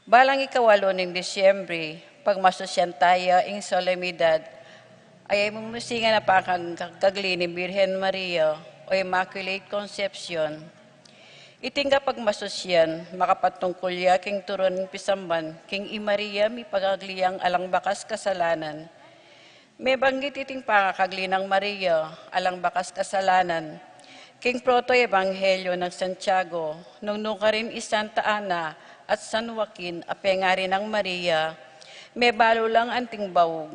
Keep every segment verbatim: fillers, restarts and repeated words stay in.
Balang ikawalu ning Disyembre, pagmasusyan taya ing solemnidad a ya ing musingan a pangakagli ning Birhen Maria o Immaculate Concepcion. Iting kapagmasusyan, makapatungkul ya king turu ning pisamban king i Maria mipangagli yang alang bakas kasalanan. Mebanggit iting pangakagli nang Maria alang bakas kasalanan king proto-ebanghelyo nang Santiago, nung nukarin i Santa Ana at San Joaquin a pengari nang Maria, mebalu lang anting baug.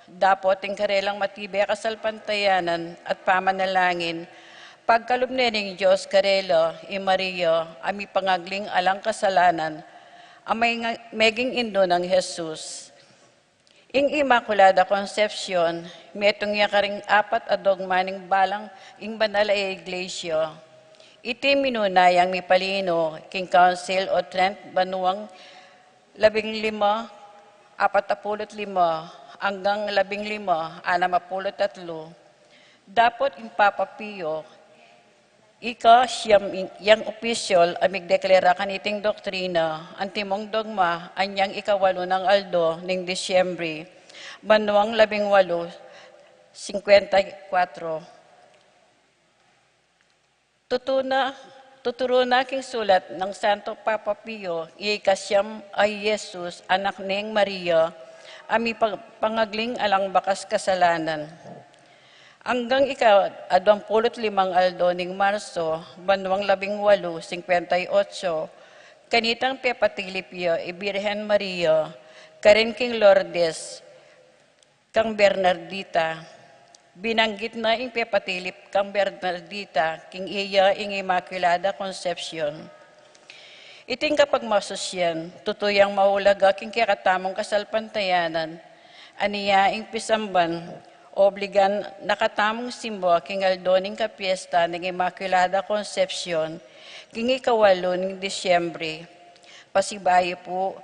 Dapot ing karelang matibe a kasalpantayanan at pamanalangin, pagkalub ne ning Dios karela i Maria a mipangagling alang kasalanan, a may nga-, meging indu nang Jesus. Ing Immaculada Concepcion, metung ya karing apat a dogma ning balang ing banal a Iglesia. Iti minuna yang mipalino king Council o Trent banuang labing lima, apat a pulu't lima, anggang labing lima, anam a pulu't tatlu. Dapot ing Papa Pio, ika siyam yang opisyal a migdeklara kaniting doktrina, antimong dogma, anyang ikawalu nang aldo ning Disyembre, banuang labing walu, singkwenta y kwatro. Tutuna, tuturu na king sulat nang Santo Papa Pio, ika siyam a i Jesus, anak neng Maria, a mipag-, pangagling alang bakas kasalanan. Anggang ika-, adwang pulu't limang aldo ning Marso, banuang labing walu, singkwenta y otso, kanitang pepatilip ya i Birhen Maria, karin king Lourdes, kang Bernardita. Binanggit na ing pepatilip kang Bernardita, king iya ing Immaculada Concepcion. Iting kapagmasusyan, tutu yang maulaga king kekatamung kasalpantayanan, ania ing pisamban, obligan na katamung simba king aldo ning kapiesta ning Immaculada Concepcion, king ikawalu ning Disyembre. Pasibayu pu,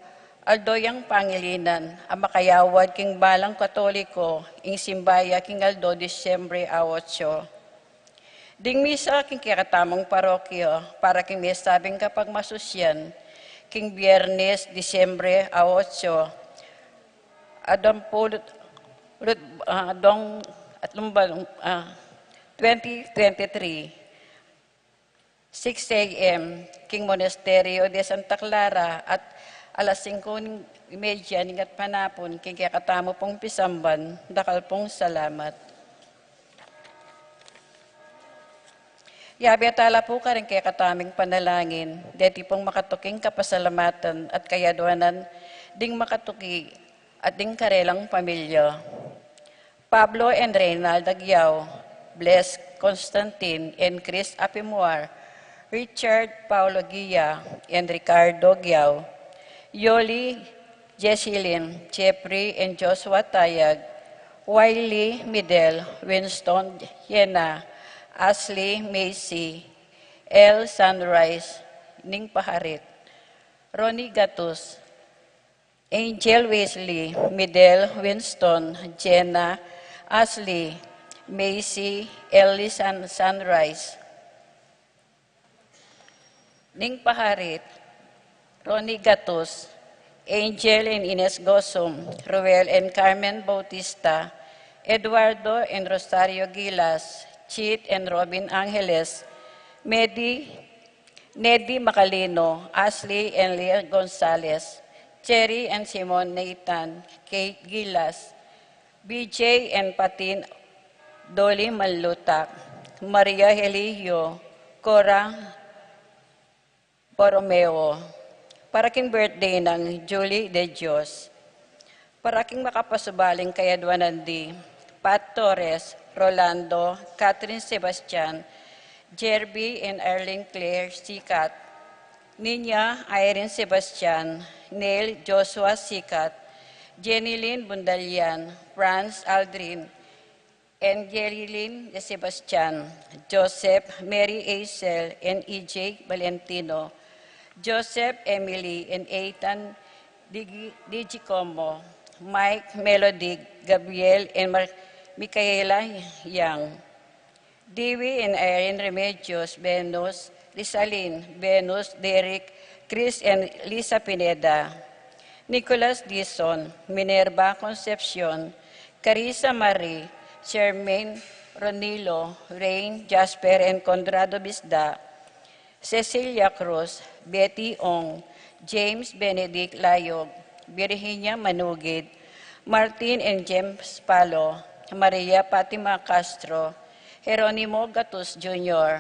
aldo yang pangilinan, a makayawad king balang Katoliko, ing simba ya king aldo Disyembre a otso. Ding misa king kekatamung parokya, para king mesabing kapagmasusyan, king Biyernes, Disyembre a otso, adwang pulu't, pulu't, ah, adwang, atlung balung, ah, twenty twenty-three, six A M, king Monasterio de Santa Clara, at alas singko y media ning gatpanapun, king kekatamu pung pisamban, dakal pung salamat. Yabe tala pu karing kekatamung panalangin, deti pung makatuking kapasalamatan at kayadwanan ding makatuki at ding karelang pamilya. Pablo and Reynalda Giao, Bles Constantine and Chris Apimuar, Richard Paulo Guia and Ricardo Giao, Yoli, Jessilyn, Jeffrey and Joshua Tayag, Wiley, Midel, Winston, Yena, Ashley, Macy, L. Sunrise, Ning Paharit, Ronnie Gatus, Angel Wesley, Midel, Winston, Jenna, Ashley, Macy, Ellie San-, Sunrise, Ning Paharit, Ronnie Gatus, Angel and Ines Gosum, Ruel and Carmen Bautista, Eduardo and Rosario Gilas, Chit and Robin Angeles, Medi, Nedi Macalino, Ashley and Leah Gonzalez, Cherry and Simon Nathan, Kate Gilas, B J and Patin Dolly Manlutak, Maria Helio, Cora Borromeo, para king birthday nang Julie De Dios, para king makapasubaling kayadwanan di Pat Torres, Rolando, Catherine Sebastian, Jerby and Arlene Claire Sikat, Nina Irene Sebastian, Neil Joshua Sikat, Jenilyn Bundalian, Franz Aldrin, Angelilyn de Sebastian, Joseph, Mary Aisel, and E J Valentino, Joseph, Emily, and Ethan Digi-, Digicomo, Mike, Melody, Gabriel, and Mar-, Micaela Yang, Dewey and Irene Remedios, Venus, Lisalin, Venus, Derek, Chris, and Lisa Pineda, Nicholas Dizon, Minerva Concepcion, Carissa Marie, Charmaine Ronilo, Rain Jasper and Conrado Bisda, Cecilia Cruz, Betty Ong, James Benedict Layog, Virginia Manugid, Martin and James Palo, Maria Fatima Castro, Jeronimo Gatus Junior,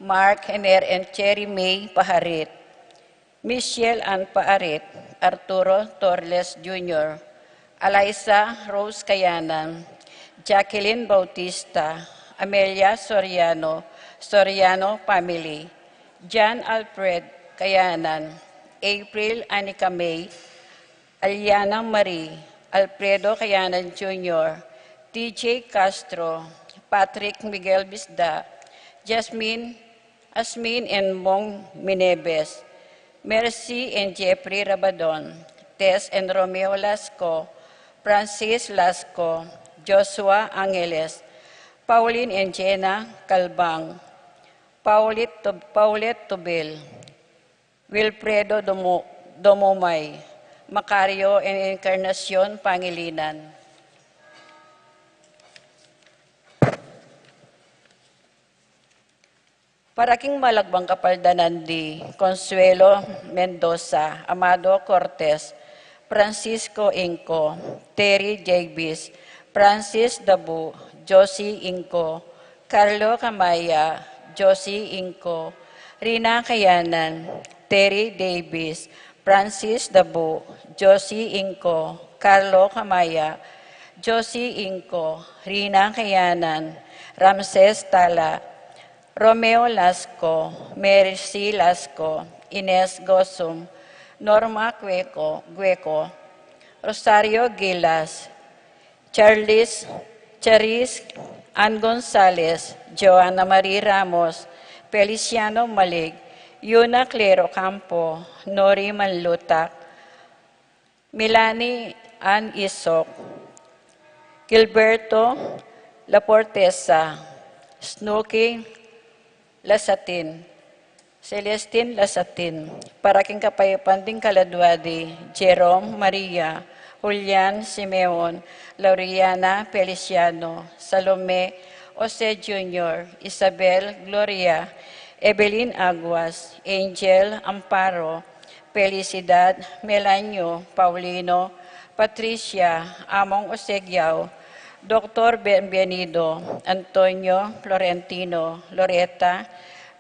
Mark Ener and Cherry May Paharit, Michelle Ann Paharit, Arturo Torres Junior, Eliza Rose Kayanan, Jacqueline Bautista, Amelia Soriano, Soriano family, John Alfred Kayanan, April Anika May, Aliana Marie, Alfredo Kayanan Junior, T J Castro, Patrick Miguel Bisda, Jasmine, Asmin and Mong Minebes, Mercy and Jeffrey Rabadon, Tess and Romeo Lasco, Francis Lasco, Joshua Angeles, Pauline and Jenna Calbang, Paulette Tub-, Paulette Tubel, Wilfredo Domo-, Domomay, Macario and Encarnacion Pangilinan. Para king malagwang kapaldanan di Consuelo Mendoza, Amado Cortez, Francisco Inco, Terry Davis, Francis Dabu, Josie Inco, Carlo Camaya, Josie Inco, Rina Kayanan, Terry Davis, Francis Dabu, Josie Inco, Carlo Camaya, Josie Inco, Rina Kayanan, Ramses Tala, Romeo Lasco, Mercy Lasco, Ines Gosum, Norma Gueco, Gueco, Rosario Gilas, Charles, Charis Ann Gonzales, Joanna Marie Ramos, Feliciano Malig, Yuna Clero Campo, Nori Manlutak, Milani Ann Isok, Gilberto Laportesa, Snooki Lasatin, Celestine Lasatin, para king kapayapan ding kaladwa di Jerome Maria, Julian Simeon, Lauriana Feliciano, Salome, Jose Junior, Isabel Gloria, Evelyn Aguas, Angel Amparo, Felicidad, Melanio, Paulino, Patricia, Among Osegiao, Doctor Bienvenido, Antonio, Florentino, Loreta,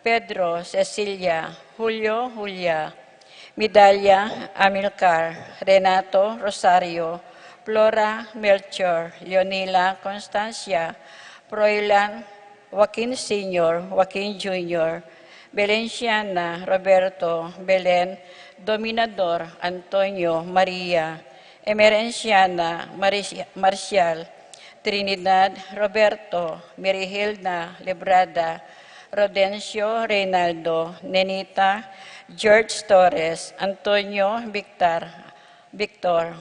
Pedro, Cecilia, Julio, Julia, Midalia, Amilcar, Renato, Rosario, Flora, Melchor, Leonila, Constancia, Froilan, Joaquin Senior, Joaquin Junior, Belenciana, Roberto, Belen, Dominador, Antonio, Maria, Emerenciana, Marcia-, Marcial, Trinidad, Roberto, Merihilda, Lebrada, Rodencio, Reynaldo, Nenita, George Torres, Antonio, Victor, Victor,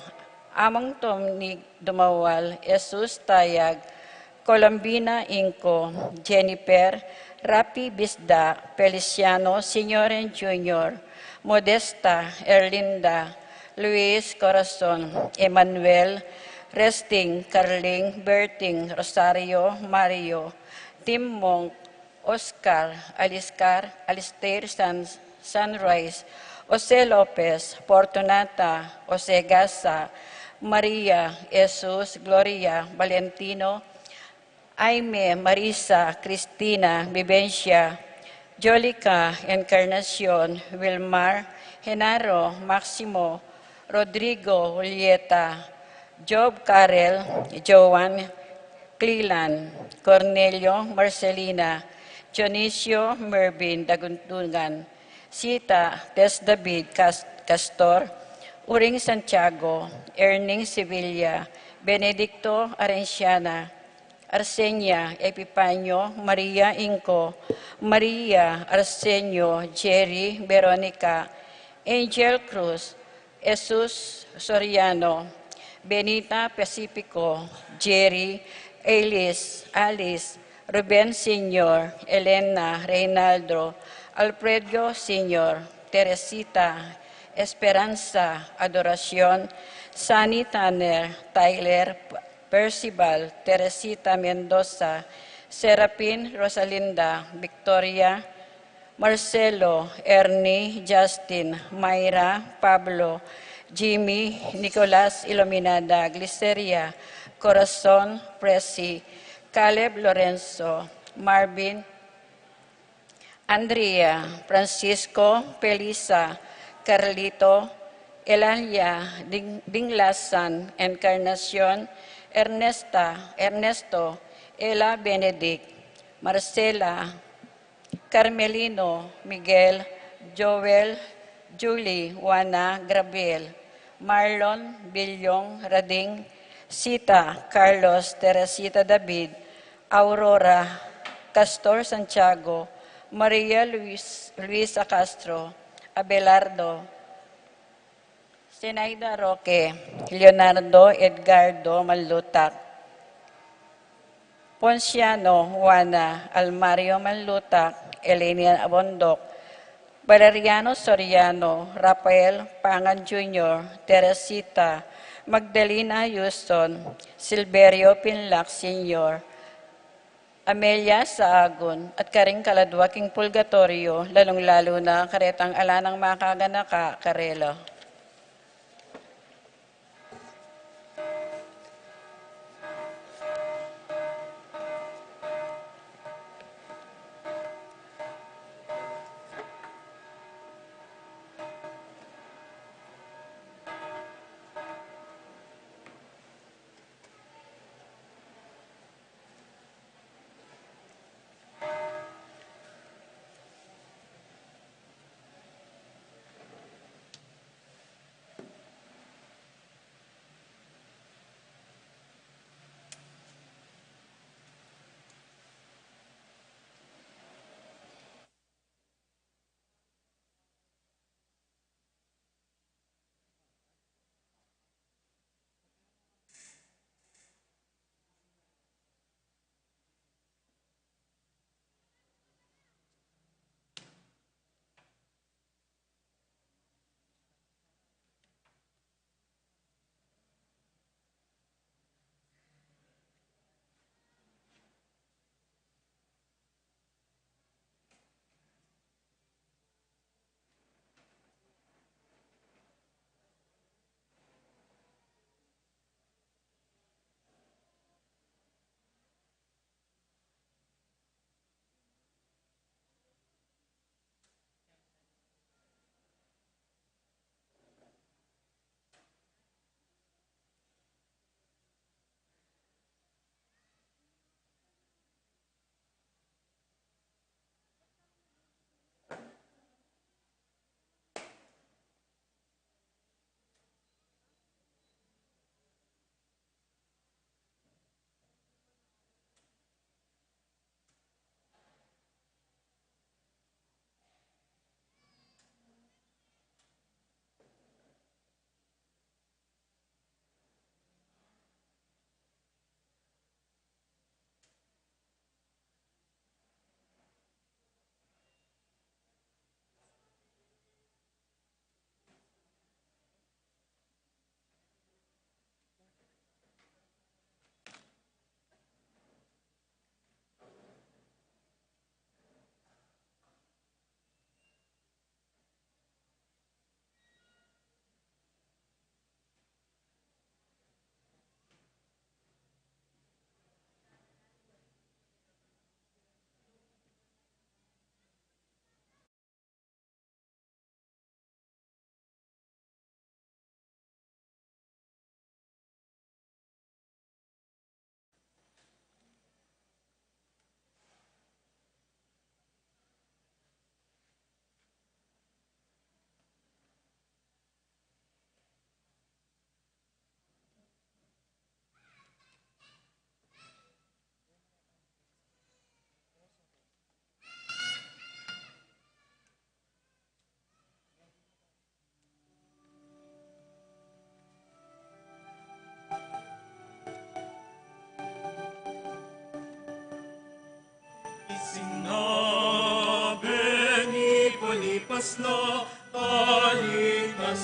Amang Tommy Dumawal, Jesus Tayag, Colombina Inco, Jennifer, Rapi Bisda, Feliciano Senior and Junior, Modesta, Erlinda, Luis Corazon, Emmanuel, Resting, Carling, Berting, Rosario, Mario, Tim Monk, Oscar, Aliscar, Alistair San-, Sunrise, Jose Lopez, Fortunata, Jose Gasa, Maria, Jesus, Gloria, Valentino, Aime, Marisa, Cristina, Vivencia, Jolica, Encarnacion, Wilmar, Genaro, Maximo, Rodrigo, Julieta, Job, Karel, Joan, Cleland, Cornelio, Marcelina, Dionisio, Mervin, Daguntungan, Sita, Tess David, Cas-, Castor, Uring Santiago, Erning Sevilla, Benedicto Arenciana, Arsenia, Epifanio, Maria Inco, Maria, Arsenio, Jerry, Veronica, Angel Cruz, Jesus Soriano, Benita Pacifico, Jerry, Elis, Alice, Ruben Senior, Elena, Reynaldo, Alfredo Senior, Teresita, Esperanza, Adoracion, Sunny Tanner, Tyler, Percival, Teresita Mendoza, Serapin, Rosalinda, Victoria, Marcelo, Ernie, Justin, Myra, Pablo, Jimmy, Nicolas, Iluminada, Gliceria, Corazon, Presi, Caleb, Lorenzo, Marvin, Andrea, Francisco, Felisa, Carlito, Elalia, Ding-, Dinglasan, Encarnacion, Ernesta, Ernesto, Ela, Benedict, Marcela, Carmelino, Miguel, Joel, Julie, Juana, Grabiel, Marlon, Bilyong, Rading, Sita, Carlos, Teresita, David, Aurora, Castor, Santiago, Maria, Luis, Luisa Castro, Abelardo, Zenaida Roque, Leonardo, Edgardo, Manlutak, Ponciano, Juana, Almario Manlutak, Elenia Abondok, Valeriano Soriano, Rafael Pangan Junior, Teresita, Magdalena Houston, Silverio Pinlac Senior, Amelia Saagun, at karing kaladua king purgatorio, lalung-lalu na karetang ala nang makaganaka karela. Sinabi ni Bonifacio, talita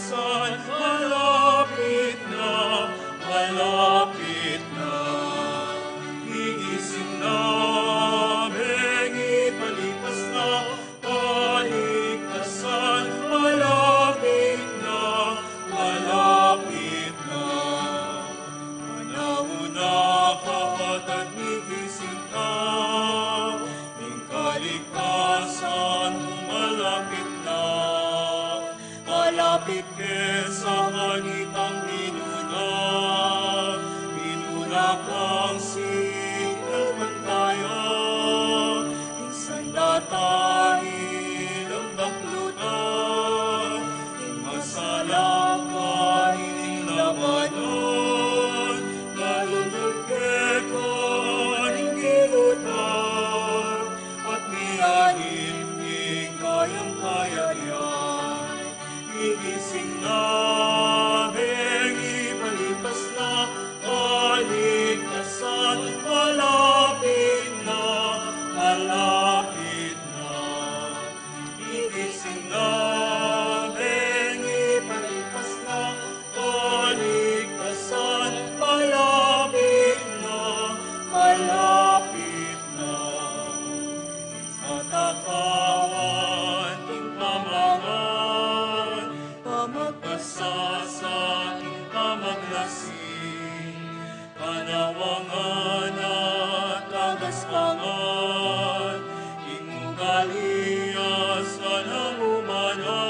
Tangan, ing ugali ya sana umana,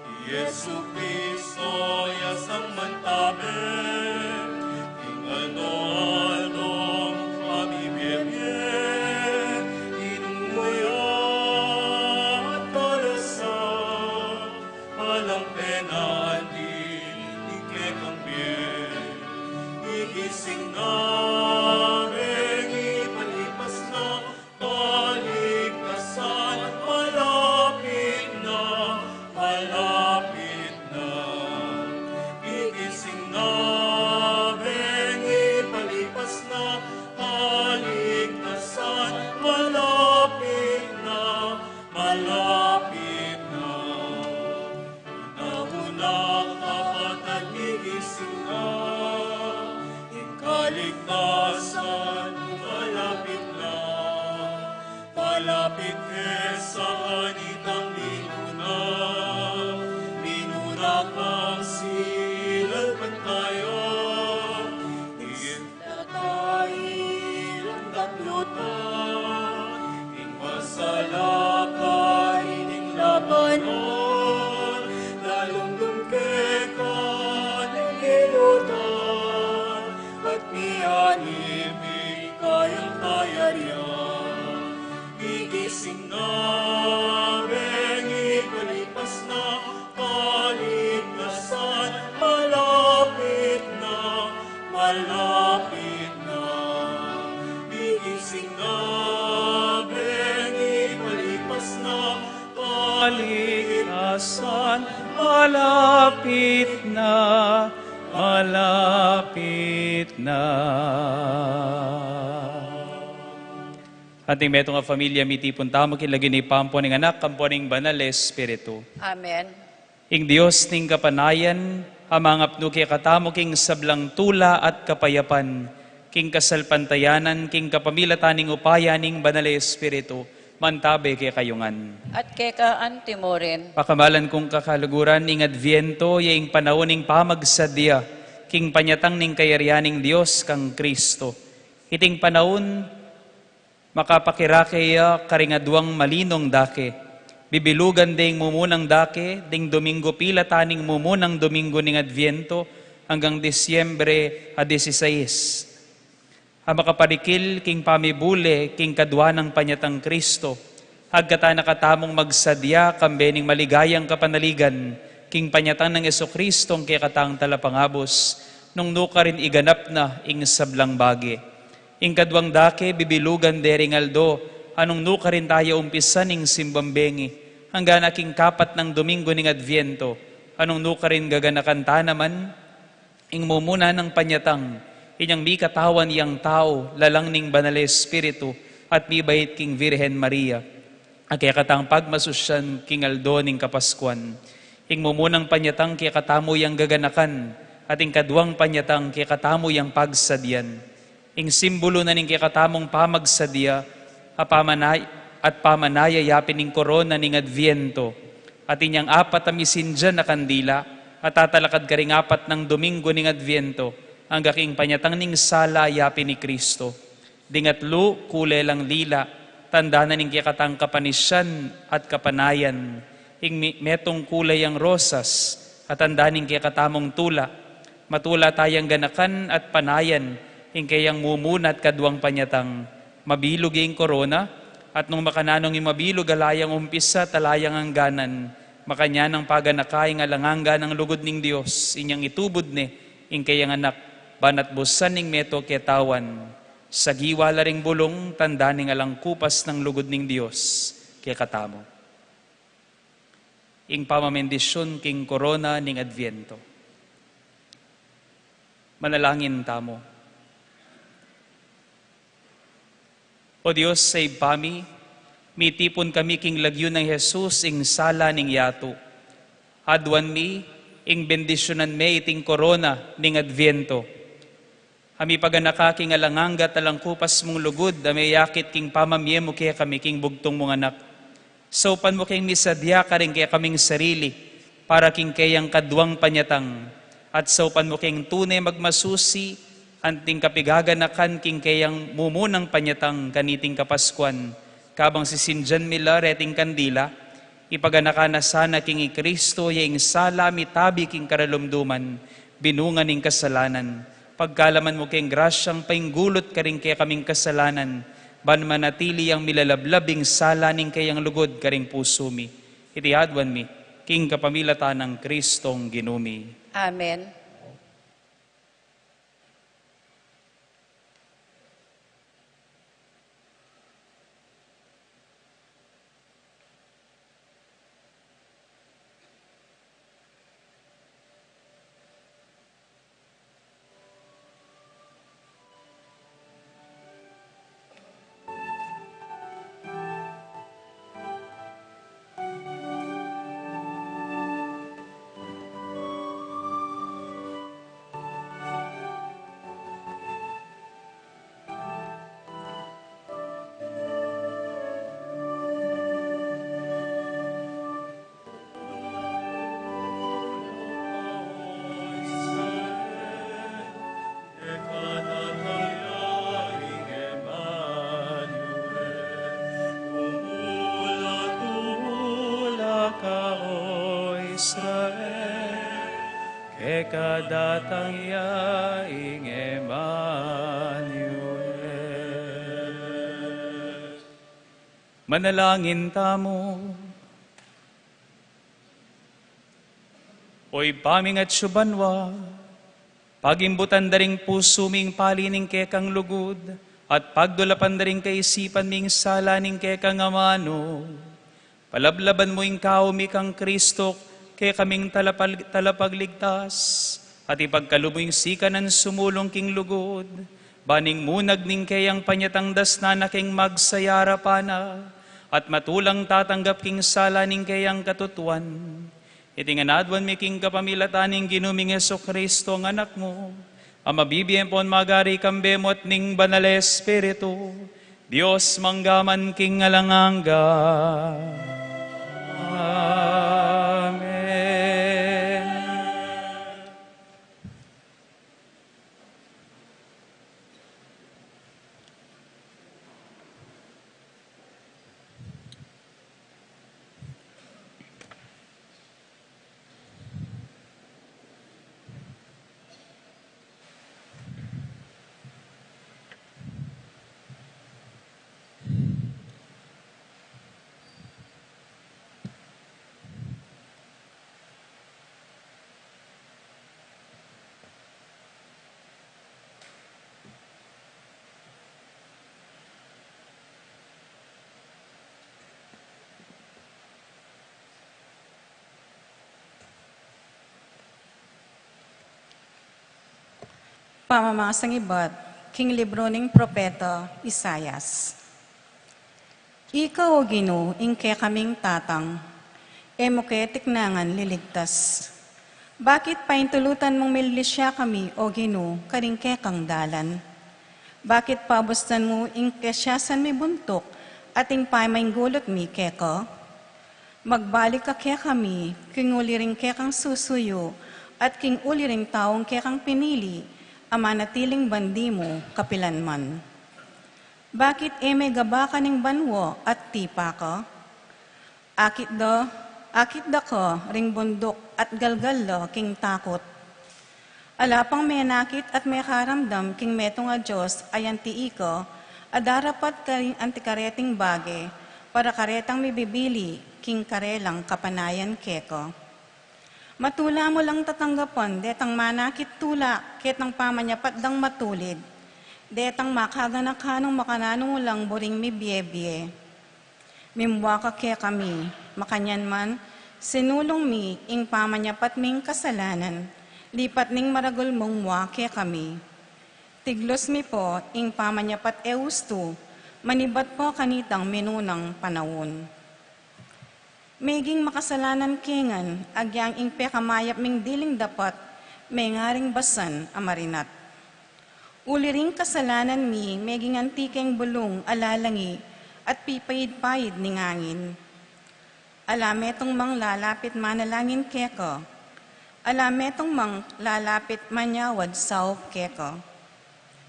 i Jesucristo ya sang mantabe, ing ano-anong pamibie-bie, inum mu ya at kalasan, alang penandi ing kekang bie, igising na reng ipalipas na, kaligtasan malapit na, malapit na. Igising na reng ipalipas na, kaligtasan malapit na, malapit na. Una-una, kapatad, igising na, ing kaligtasan malapit na. Malapit ke sa kanitang minuna, minuna kang silalpan tayo. Ing tatay, ing tatlutan, ing masalakay ning labanan, lalung dun keka ning ilutan, at mianip ing kayang kayarian. Igising na reng ipalipas na, kaligtasan malapit na, malapit na. Igising na reng ipalipas na, kaligtasan malapit na, malapit na. Anting metung a familia, mitipun tamu king lagyu ning Ibpa, ampo ning Anak, ampo ning Banal a Espiritu. Amen. Ing Dios ning kapanayan, amangapnu kekatamu king sablang tula at kapayapan, king kasalpantayanan, king kapamilatan ning upaya ning Banal a Espiritu, mantabe kekayu ngan. At keka anti mu rin. Pakamalan kung kakaluguran, ing Adviento ya ing panaun ning pamagsadya king panyatang ning kayarian ning Dios kang Kristo. Iting panaun, makapakirake ya karing aduang malinong dake. Bibilugan de ing mumunang dake ding Domingo, pilatan ing mumunang Domingo ning Adviento anggang Disyembre a dieciséis. A makaparikil king pamibule king kadua nang panyatang Kristo, agkatan na katamung magsadya kambe ning maligayang kapanaligan king panyatang nang Jesucristong kekatang Talapangabus, nung nukarin iganap na ing sablang bage. Ing kaduang dake, bibilugan de ring aldo a nung nukarin taya umpisan ing simbang bengi, angga na king kapat nang Domingo ning Adviento, a nung nukarin gaganakan ta naman ing mumuna nang panyatang, inyang mikatawan yang tau, lalang ning Banal a Espiritu, at mibait king Virgen Maria, a kekatang pagmasusyan king aldo ning Kapaskuan. Ing mumunang panyatang kekatamu yang gaganakan, at ing kaduang panyatang kekatamu yang pagsadyan. Ing simbulu na ning kekatamung pamagsadya, a pamanay-, at pamanaya yapin ing korona ning Adviento, at inyang apat a misindian a kandila, a tatalakad karing apat nang Domingo ning Adviento, angga king panyatang ning sala yapin i Kristo. Ding atlu, kule lang lila, tanda na ning kekatang kapanisian at kapanayan. Ing mi-, metung kule yang rosas, a tanda ning kekatamung tula. Matula tayang ganakan at panayan ing keyang mumuna at kaduang panyatang. Mabilug ing korona, at nung makananu ing mabilug, ala yang umpisa at ala yang angganan, makanyan nang paganaka ing alang angga nang lugud ning Dios, inyang itubud ne ing keyang Anak, banat busan ning metung a ketawan. Sagiwa la ring bulung, tanda ning alang kupas nang lugud ning Dios kekatamu. Ing pamamendisyun king korona ning Adviento. Manalangin tamu. O Dios a Ibpa mi, mitipun kami king lagyu nang Jesus, ing sala ning yatu. Aduan mi, ing bendisyunan me iting korona ning Adviento. A mipaganaka king alang angga at alang kupas mung lugud, a meyakit king pamamie mu kekami king bugtung mung Anak. Saupan mu keng misadya karing kekaming sarili, para king keyang kaduang panyatang, at saupan mu keng tune magmasusi, Anting kapigaganakan king keyang mumunang panyatang kaniting Kapaskuan, kabang sisindian mi la reting kandila, ipaganakan na sana king i Kristo ya ing sala mi tabi king karalumduman, binunga ning kasalanan. Pagkalaman mu keng grasyang painggulut karing kekaming kasalanan, ban manatili yang milalablab ing sala ning keyang lugud karing pusu mi. Iti aduan mi, king kapamilatan nang Kristong Ginu mi. Amen. Keka datang ya ing Emmanuel. Manalangin tamu. O Ibpa ming atsu banua, pagimbutan da ring pusu mi ing pali ning kekang lugud, at pagdulapan da ring kaisipan mi ing sala ning kekang amanu. Palablaban mu ing kaumi kang Kristo, kekaming talapag-, talapagligtas, at ipagkalub mu ing sikanan sumulung king lugud, ban ing munag ning keyang panyatang dasnan na keng magsayarapan na, at matulang tatanggap king sala ning keyang katutuan. Iti ngan aduan mi king kapamilatan ning Ginu ming Jesucristo, a Anak mu, a mabibie ampon magari kambe mu at ning Banal a Espiritu, Dios mangga man king alang angga. Amen. Pamamasang ibat king libru ning propeta Isaias. Ika, O Ginu, ing kekaming tatang, e mu ke tiknangan liligtas. Bakit paintulutan mung mililisya kami, O Ginu, karing kekang dalan? Bakit pabustan mu ing kesiasan mi buntuk at ing pamainggulut mi keka? Magbalik ka kekami king uli ring kekang susuyu at king uli ring taung kekang pinili, a manatiling bandi mu kapilanman. Bakit e me gabakan ing banua at tipa ka? Akit da, akit da ka ring bunduk at galgal da king takut. Ala pang menakit at mekaramdam king metung a dios a anti ika, a darapat karing anti kareting bage, para karetang mibibili king karelang kapanayan keka. Matula mu lang tatanggapan detang manakit tula ketang pamanyapat dang matulid, detang makaganakan nung makananu mu lang buring mibie-bie. Mimua ka kekami, makanyan man, sinulung mi ing pamanyapat ming kasalanan, lipat ning maragul mung mua kekami. Tiglus mi po ing pamanyapat e ustu, manibat po kanitang minunang panaun. Meging makasalanan ke ngan, agyang ing pekamayap ming diling dapat, mengaring basan a marinat. Uli ring kasalanan mi, meging anti keng bulung a lalangi at pipaid-paid ning angin. Ala metung mang lalapit manalangin keka. Ala metung mang lalapit manyawad saup keka.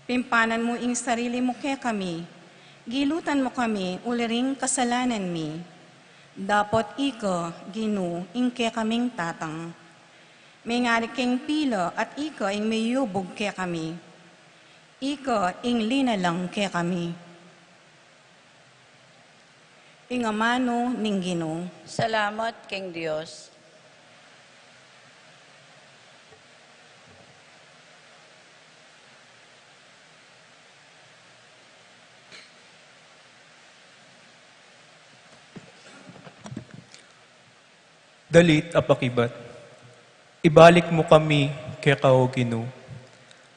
Pimpanan mu ing sarili mu kekami, gilutan mu kami uli ring kasalanan mi. Dapot ika, Ginu, ing kekaming tatang. Mengari keng pila at ika ing meyubug kekami. Ika ing linalang kekami. Ing amanu ning Ginu. Salamat king Dios. Dalit a pakibat. Ibalik mu kami keka, O Ginu.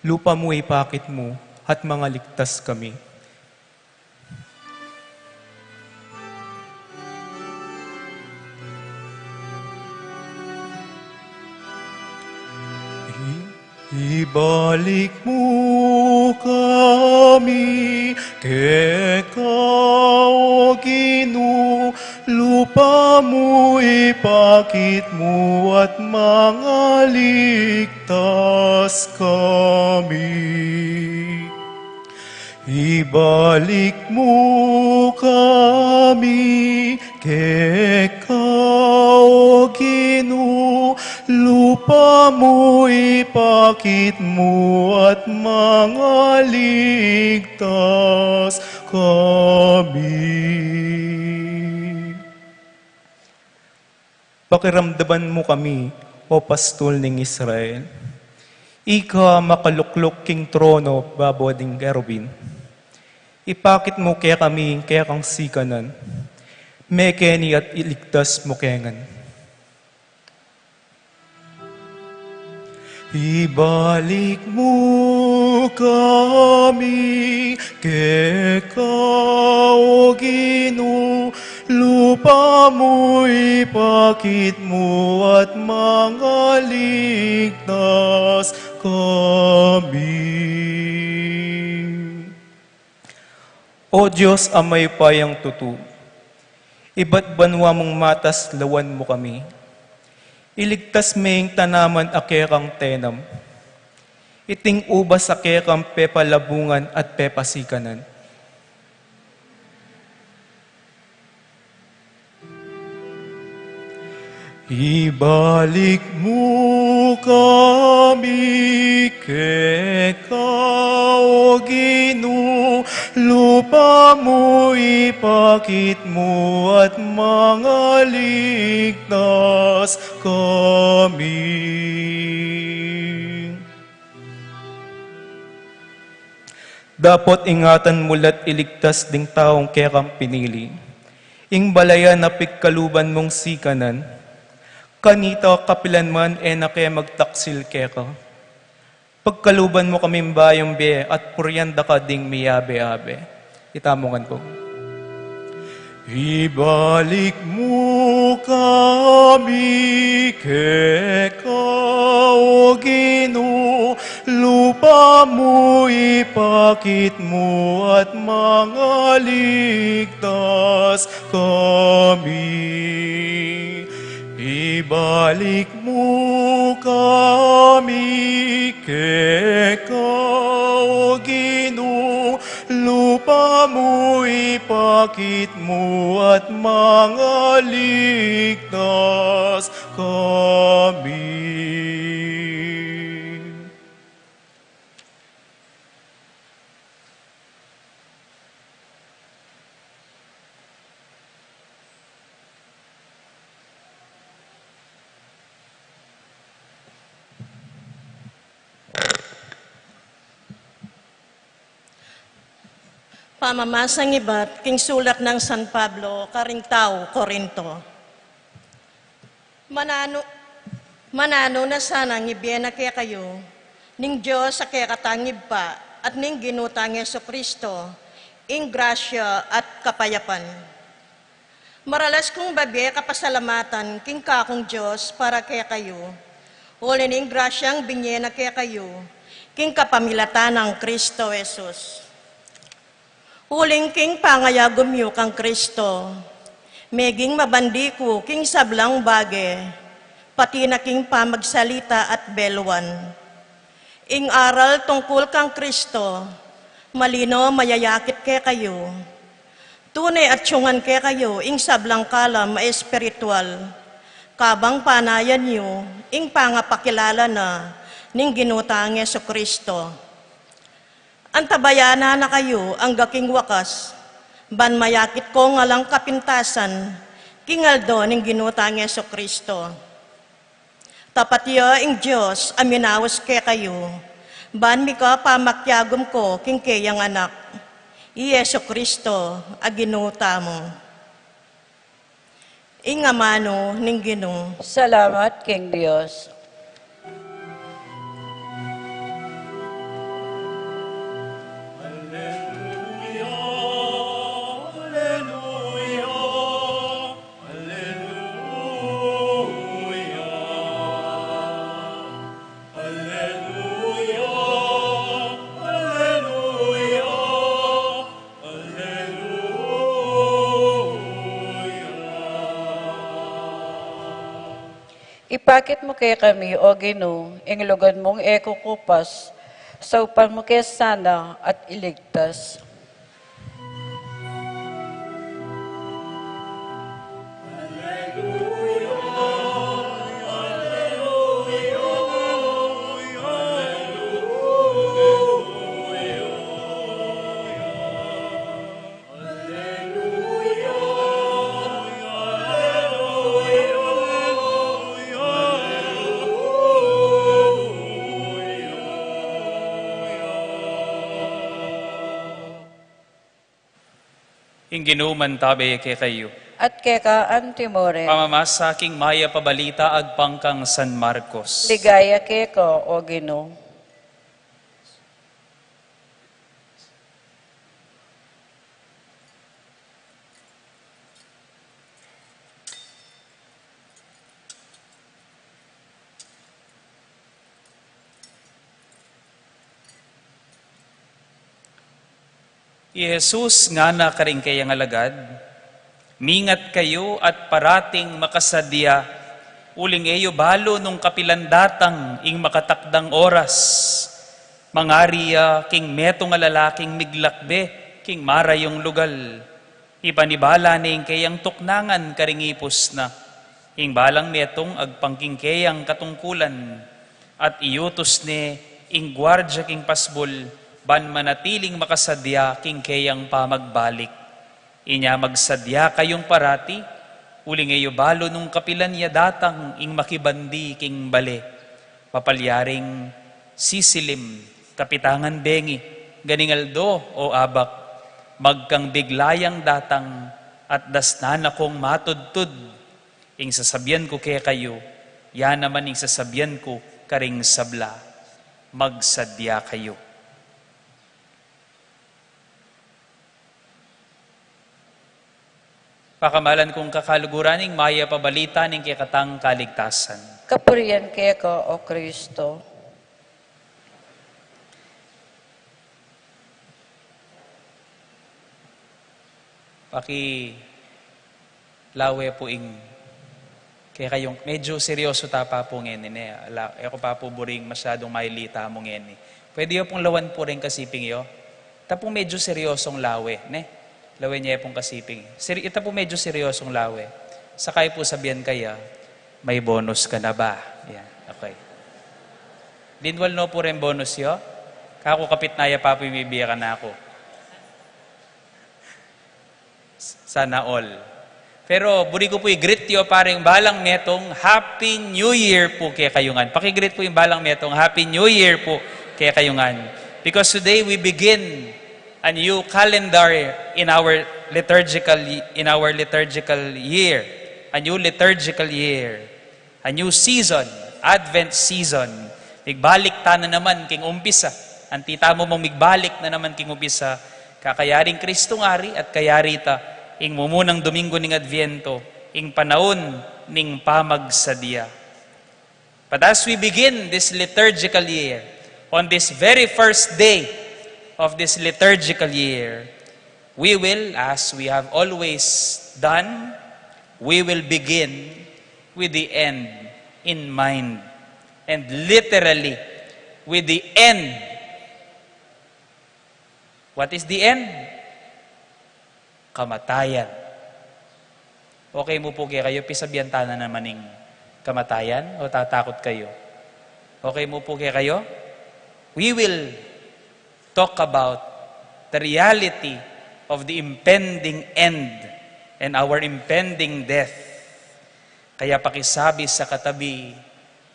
Lupa mu ipakit mu at mangaligtas kami. I-, ibalik mu kami keka, O Ginu, lupa mu ipakit mu at mangaligtas kami. Ibalik mu kami keka, O Ginu, lupa mu ipakit mu at mangaligtas kami. Pakiramdaman mu kami, O Pastul ning Israel. Ika makalukluk king trono babo ding kerubin. Ipakit mu kekami ing kekang sikanan. Mekeni at iligtas mu kengan. Ibalik mu kami keka, O Ginu, lupa mu ipakit mu at mangaligtas kami. O Dios a mayupayang tutu, ibat banua mung matas lawan mu kami. Iligtas me ing tanaman a kekang tenam. Iting ubas a kekang pepalabungan at pepasikanan. Ibalik mu kami keka, O Ginu, lupa mu ipakit mu at mangaligtas kami. Dapot ingatan mu la't iligtas ding taung kekang pinili. Ing balayan a pigkaluban mung sikanan, kanita kapilan man e na ke magtaksil keka. Pagkaluban mu kaming bayung bie at purian da ka ding miyabe-abe. Itamu ngan pu. Ibalik mu kami keka, O Ginu, lupa mu ipakit mu at mangaligtas kami. Ibalik mu kami keka, O Ginu, lupa mu ipakit mu at mangaligtas kami. Pamamasang ibat king sulat nang San Pablo karing taga Corinto. Mananu, mananu na sanang ibie na kekayu ning Dios a kekatang Ibpa at ning Ginu tang Jesucristo, ing grasya at kapayapan. Maralas kung babie kapasalamatan king kakung Dios para kekayu, uli ning grasyang binie na kekayu king kapamilatan nang Cristo Jesus. Uling king pangayagum yu kang Cristo, meging mabandi ku king sablang bage, pati na king pamagsalita at beluan. Ing aral tungkul kang Cristo, Malino mayayakit kekayu. Tune atyungan kekayu ing sablang kalam a espiritual, kabang panayan yu ing pangapakilala na ning Ginu tang Jesucristo. Antabayanan na kayu angga king wakas, ban mayakit ko ngalang kapintasan king aldo ning Ginu tang Jesucristo. Tapat ya ing Dios a minaus kekayu, ban mika pamakiagum ko king keyang Anak, i Jesucristo a Ginu tamu. Ing amanu ning Ginu. Salamat king Dios. Alleluia, alleluia, alleluia, alleluia, alleluia, alleluia. Ipakit mu kekami, O Ginu, ing lugud mung e kukupas, saupan mu ke sana at iligtas. Ing Ginu mantabe kekayu. At keka antimurin. Pamamasa king Mayap a Balita agpang kang San Marcos. Ligaya keka, O Ginu. I Jesus ngana karing keyang alagad, "Mingat kayu at parating makasadya, uling e yu balu nung kapilan datang ing makatakdang oras. Mangari ya king metung a lalaking miglakbe king marayung lugal. Ipanibala ne ing keyang tuknangan karing ipus na. Ing balang metung agpang king keyang katungkulan, at iyutus ne ing guardia king pasbul ban manatiling makasadya king keyang pamagbalik. Inya magsadya kayung parati, uling e yu balu nung kapilan ya datang ing makibandi king bale. Mapalyaring sisilim, kapitangan bengi, ganing aldo o abak, magkang bigla yang datang, at dasnan na kung matudtud. Ing sasabian ku kekayu, ya naman ing sasabian ku karing sabla, magsadya kayu." Pakamalan kung kakaluguran, ing Mayap a Balita ning kekatang kaligtasan. Kapurian keka, O Kristo. Pakilawe pu ing kekayung, medyo seryoso ta pa pu ngeni, ne? Ala, e ku pa pu buring masyadung mailita mu ngeni. Pwede yu pung lawan pu ring kasiping yu? Ita pu medyo seryosong lawe, ne? Lawen ye pung kasiping. Seri-, ita pu medyo seryosong lawe. Saka yu pu sabian kaya, "May bonus ka na ba?" Yan, okay. Linwal no pu ring bonus yu? Kaku kapit na ya pa pu ing mibie kanaku. Sana all. Pero buri ku pu i-greet yu pa ring balang metung, Happy New Year pu kekayu ngan. Paki-greet pu ing balang metung, Happy New Year pu kekayu ngan. Because today we begin a new calendar in our liturgical, in our liturgical year. A new liturgical year. A new season, Advent season. Migbalik ta na naman king umpisa. Anti tamu mung migbalik na naman king umpisa, kakayaring Kristong Ari at kayari ta ing mumunang Domingo ning Adviento, ing panaun ning pamagsadya. But as we begin this liturgical year, on this very first day of this liturgical year, we will, as we have always done, we will begin with the end in mind, and literally with the end What is the end? Kamatayan. Okay mu pu kekayu, pisabian ta na naman ing kamatayan, o tatakut kayu? Okay mu pu kekayu? We will talk about the reality of the impending end and our impending death. Kaya pakisabi sa katabi,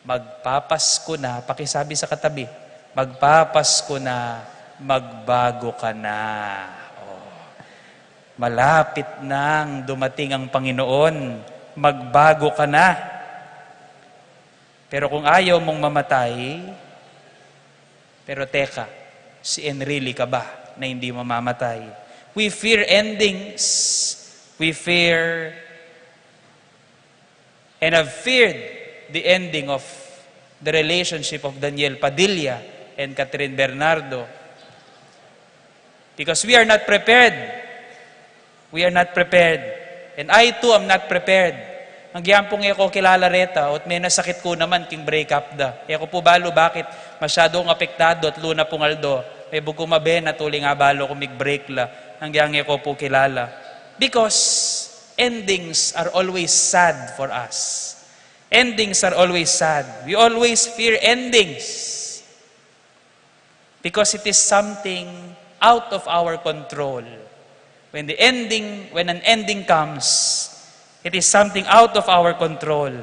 "Magpapasko na." Pakisabi sa katabi, "Magpapasko na, magbago ka na." Oh. Malapit nang dumating ang Panginoon, magbago ka na. Pero kung ayaw mong mamatay, pero teka, si Enrile ka ba na hindi mamamatay? We fear endings. We fear and have feared the ending of the relationship of Daniel Padilla and Catherine Bernardo, because we are not prepared. We are not prepared. And I too am not prepared. Agyang pung e ku kilala reta, o't menasakit ku naman king break up da. E ku pu balu bakit, masyadu kung apektadu at luna pung aldo. Mebug ku mabenat uling abalu kung mig-break la. Agyang e ku pu kilala. Because endings are always sad for us. Endings are always sad. We always fear endings. Because it is something out of our control. When the ending, when an ending comes, it is something out of our control.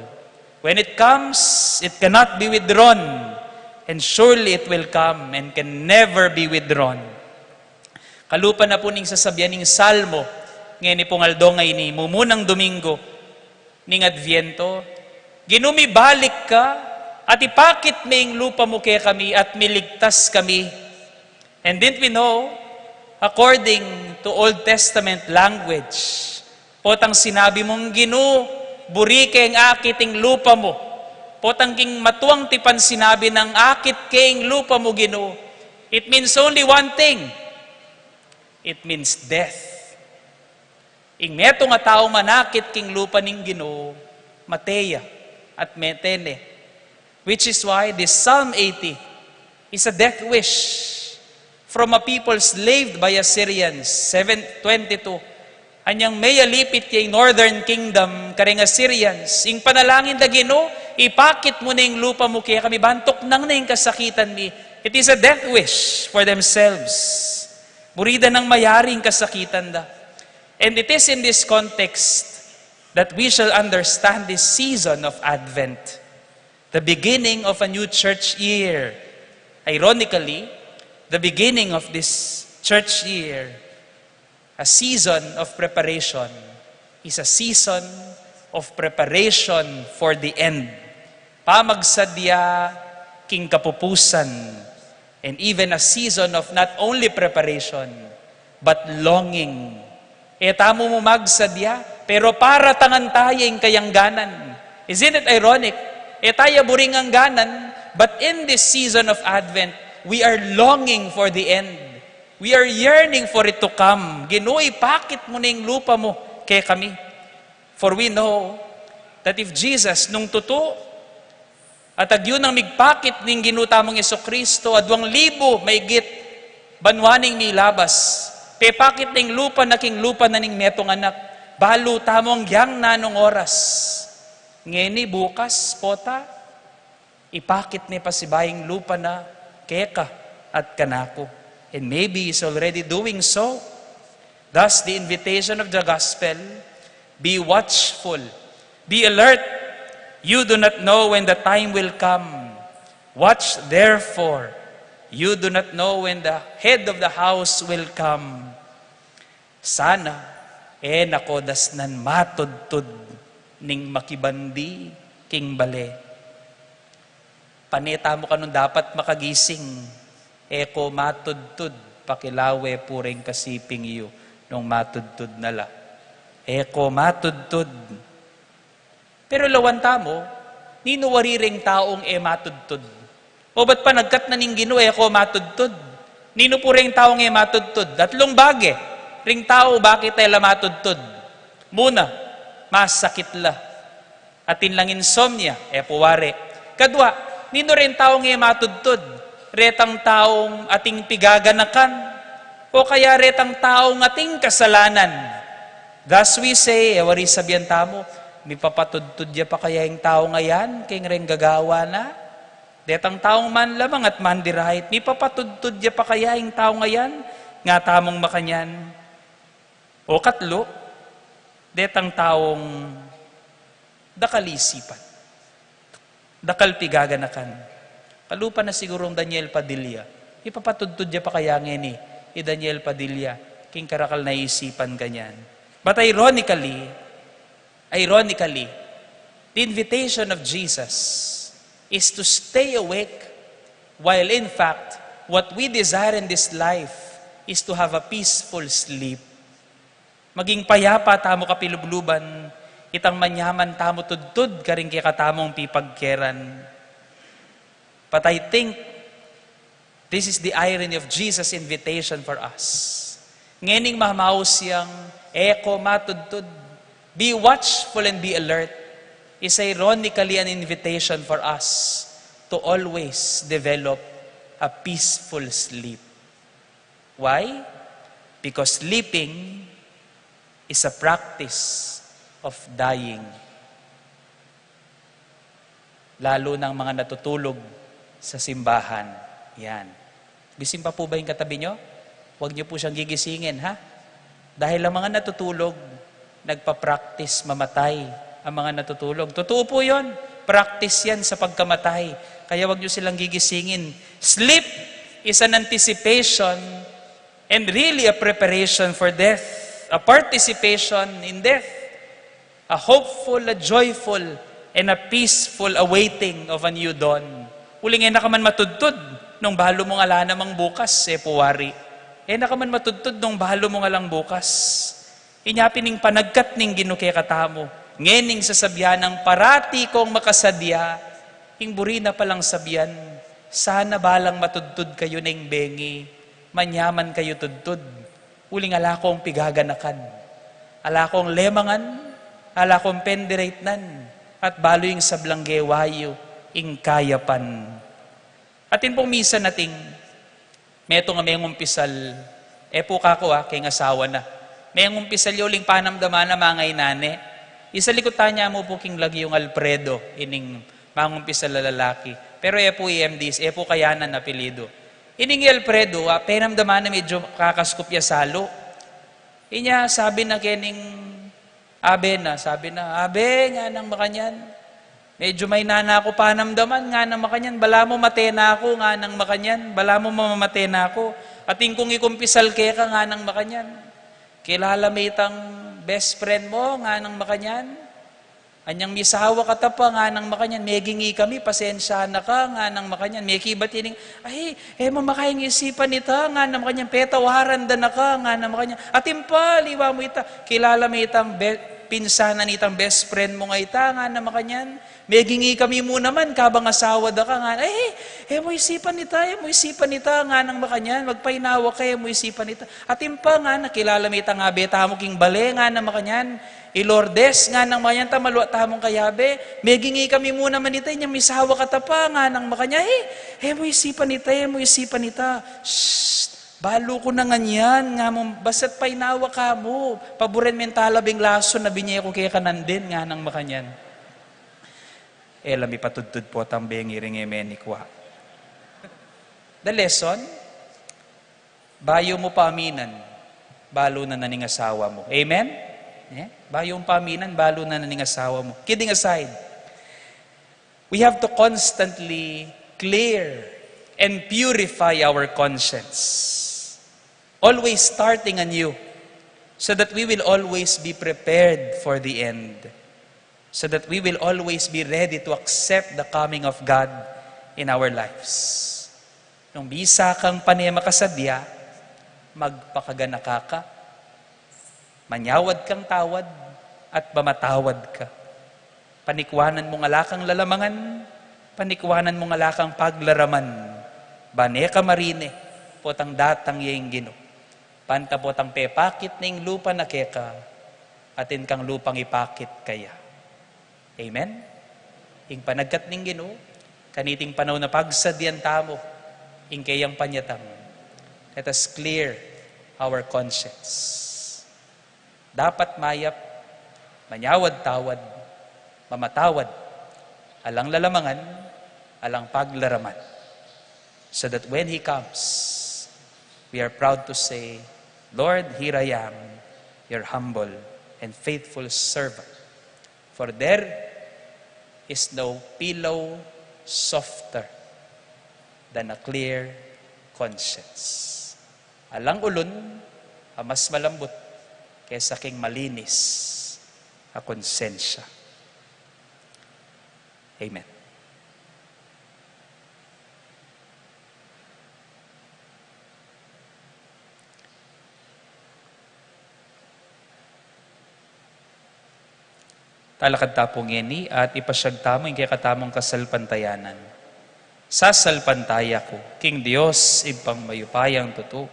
When it comes, it cannot be withdrawn, and surely it will come and can never be withdrawn. Kalupa na pu ning sasabian ning Salmo, ngeni pung aldo ngeni, mumunang Domingo ning Adviento, "Ginu mi, balik ka, at ipakit me ing lupa mu kekami, at miligtas kami." And didn't we know, according to Old Testament language, potang sinabi mung, "Ginu, buri keng akit ing lupa mu." Potang king matuang tipan sinabi nang, "Akit ke ing lupa mu, Ginu," it means only one thing. It means death. Ing metung a taung manakit king lupa ning Ginu, mate ya at mete ne. Which is why this Psalm eighty is a death wish from a people slaved by Assyrians, seven twenty-two. Anyang meyalipit ya ing Northern Kingdom kareng Assyrians, ing panalangin da, "Ginu, ipakit mu ne ing lupa mu kekami, ban tuknang ne ing kasakitan mi." It is a death wish for themselves. Buri da nang mayari ing kasakitan da. And it is in this context that we shall understand this season of Advent, the beginning of a new church year. Ironically, the beginning of this church year, a season of preparation, is a season of preparation for the end. Pamagsadya king kapupusan, and even a season of not only preparation, but longing. E tamu mu magsadya, pero paratangan taya ing kayangganan. Isn't it ironic? E taya buring angganan, but in this season of Advent, we are longing for the end. We are yearning for it to come. "Ginu, ipakit mu ne ing lupa mu kekami." For we know that if Jesus, nung tutu, at agyu nang migpakit ning Ginu tamung Jesucristo, aduang libu maigit banua ning milabas, pepakit ne ing lupa na king lupa na ning metung anak, balu tamu agyang nanung oras. Ngeni, bukas, pota, ipakit ne pasibayu ing lupa na keka at kanaku. And maybe he's already doing so. Thus, the invitation of the gospel, "Be watchful, be alert. You do not know when the time will come. Watch therefore. You do not know when the head of the house will come." Sana, e na ko dasnan matudtud ning makibandi king bale. Pane tamu kanung dapat makagising, e ko matudtud, pakilawe pu reng kasiping yu nung matudtud na la. E ko matudtud. Pero lawan tamu, ninu wari reng taung e matudtud? O bat panagkat na ning Ginu, e ko matudtud? Ninu pu reng taung e matudtud? Tatlung bage reng tau bakit e la matudtud. Muna, masakit la. Atin lang insomnia, e pu wari. Kadua, ninu reng taung e matudtud? Retang taung ating pigaganakan, O kaya retang taung ating kasalanan. Thus we say, e wari sabian tamu, mipapatudtud ya pa kaya ing taung ayan king reng gagawa na? Detang taung manlamang at mandirait, mipapatudtud ya pa kaya ing taung ayan? Nga tamung makanyan. O katlu, detang taung dakal isipan, dakal pigaganakan. Kalupa na sigurung Daniel Padilla, ipapatudtud ya pa kaya ngeni i Daniel Padilla king karakal na isipan kanyan? But ironically, ironically, the invitation of Jesus is to stay awake, while in fact, what we desire in this life is to have a peaceful sleep. Maging payapa tamu kapilubluban, itang manyaman tamu tudtud karing kekatamung pipagkeran. But I think this is the irony of Jesus' invitation for us. Ngening mamaus yang, e ko matudtud, be watchful and be alert, is ironically an invitation for us to always develop a peaceful sleep. Why? Because sleeping is a practice of dying. Lalo ng mga natutulog sa simbahan. Yan. Gising pa po ba yung katabi nyo? Huwag nyo po siyang gigisingin, ha? Dahil ang mga natutulog, nagpa-practice mamatay ang mga natutulog. Totoo po yun. Practice yan sa pagkamatay. Kaya huwag nyo silang gigisingin. Sleep is an anticipation and really a preparation for death, a participation in death, a hopeful, a joyful, and a peaceful awaiting of a new dawn. Uling e na ka man matudtud nung balu mung ala namang bukas, e pu wari. E na ka man matudtud nung balu mung alang bukas. Inya pin ing panagkat ning Ginu kekatamu, ngening sasabian nang parati kong makasadya, ing buri na palang sabian, sana balang matudtud kayu neng bengi, manyaman kayu tudtud, uling ala kong pigaganakan, ala kong lemangan, ala kong pendiretnan, at balu ing sablang gewa yu, ing kayapan. Atin pong misan ating metung a mengumpisal, e pu kaku, a, keng asawa na. Mengumpisal ya uling panamdaman na mangaina ne. Isalikut tana mu pu king lagyung Alfredo, ining mangumpisal a lalaki. Pero e pu i M D C, e pu kayanan apelyidu. Ining i Alfredo, a, penamdaman na medyu kakaskup ya salu. Inya sabi na kening abe na, sabi na, "Abe," nganang makanyan, "medyu maina na ku panamdaman," nganang makanyan, "balamu mate na ku," nganang makanyan, "balamu mamamate na ku." Atin kung ikumpisal keka, nganang makanyan, "Kilala me itang best friend mu?" nganang makanyan. "Anyang misawa ka ta pa," nganang makanyan, "megingi kami, pasensya na ka," nganang makanyan. Mekibat ining, "Ay, e mu makayang isipan ita," nganang makanyan, "petawaran da na ka," nganang makanyan. "Atin pa, liwa mu ita, kilala me itang be-, pinsanan itang best friend mu nga ita," nganang makanyan. "Megingi kami mu naman, kabang asawa da ka," nganang, "Ay, e mu isipan ita, e mu isipan ita," nganang makanyan. "Magpainawa ka, e mu isipan ita." "Atin pa," nganang, "kilala me itang abe tamu king bale," nganang makanyan. "I Lourdes," nganang makanyan, "ta malwa tamung kayabe. Megingi kami mu naman ita, inyang misawa ka ta pa," nganang makanyan. "E, e mu isipan ita, e mu isipan ita." "Shh! Balu ku na ngan yan," nga mu, "basta't painawa ka mu. Paburen me ing talabing lason a binye ku keka nandin," nganang makanyan. E la mipatudtud potang bengi ring e menikwa. The lesson, bayu mu pa aminan, balu na na ning asawa mu. Amen? E? Bayu mu pa aminan, balu na na ning asawa mu. Kidding aside, we have to constantly clear and purify our conscience. Always starting anew, so that we will always be prepared for the end, so that we will always be ready to accept the coming of God in our lives. Nung bisa kang pane makasadya, magpakaganaka ka, manyawad kang tawad, at mamatawad ka. Panikwanan mung ala kang lalamangan, panikwanan mung ala kang paglaraman, ban e ka marine potang datang ya ing Ginu. Banta potang pepakit ne ing lupa na keka, atin kang lupang ipakit kaya. Amen? Ing panagkat ning Ginu, kaniting panaun a pagsadyan tamu ing keyang panyatang. Let us clear our conscience. Dapat mayap, manyawad-tawad, mamatawad, alang lalamangan, alang paglaraman. So that when He comes, we are proud to say, "Lord, here I am, your humble and faithful servant." For there is no pillow softer than a clear conscience. Alang ulun a mas malambut kesa king malinis a konsensya. Amen. Talakad ta pu ngeni at ipasyag tamu ing kekatamung kasalpantayanan. Sasalpantaya ku king Dios, Ibpang mayupayang tutu,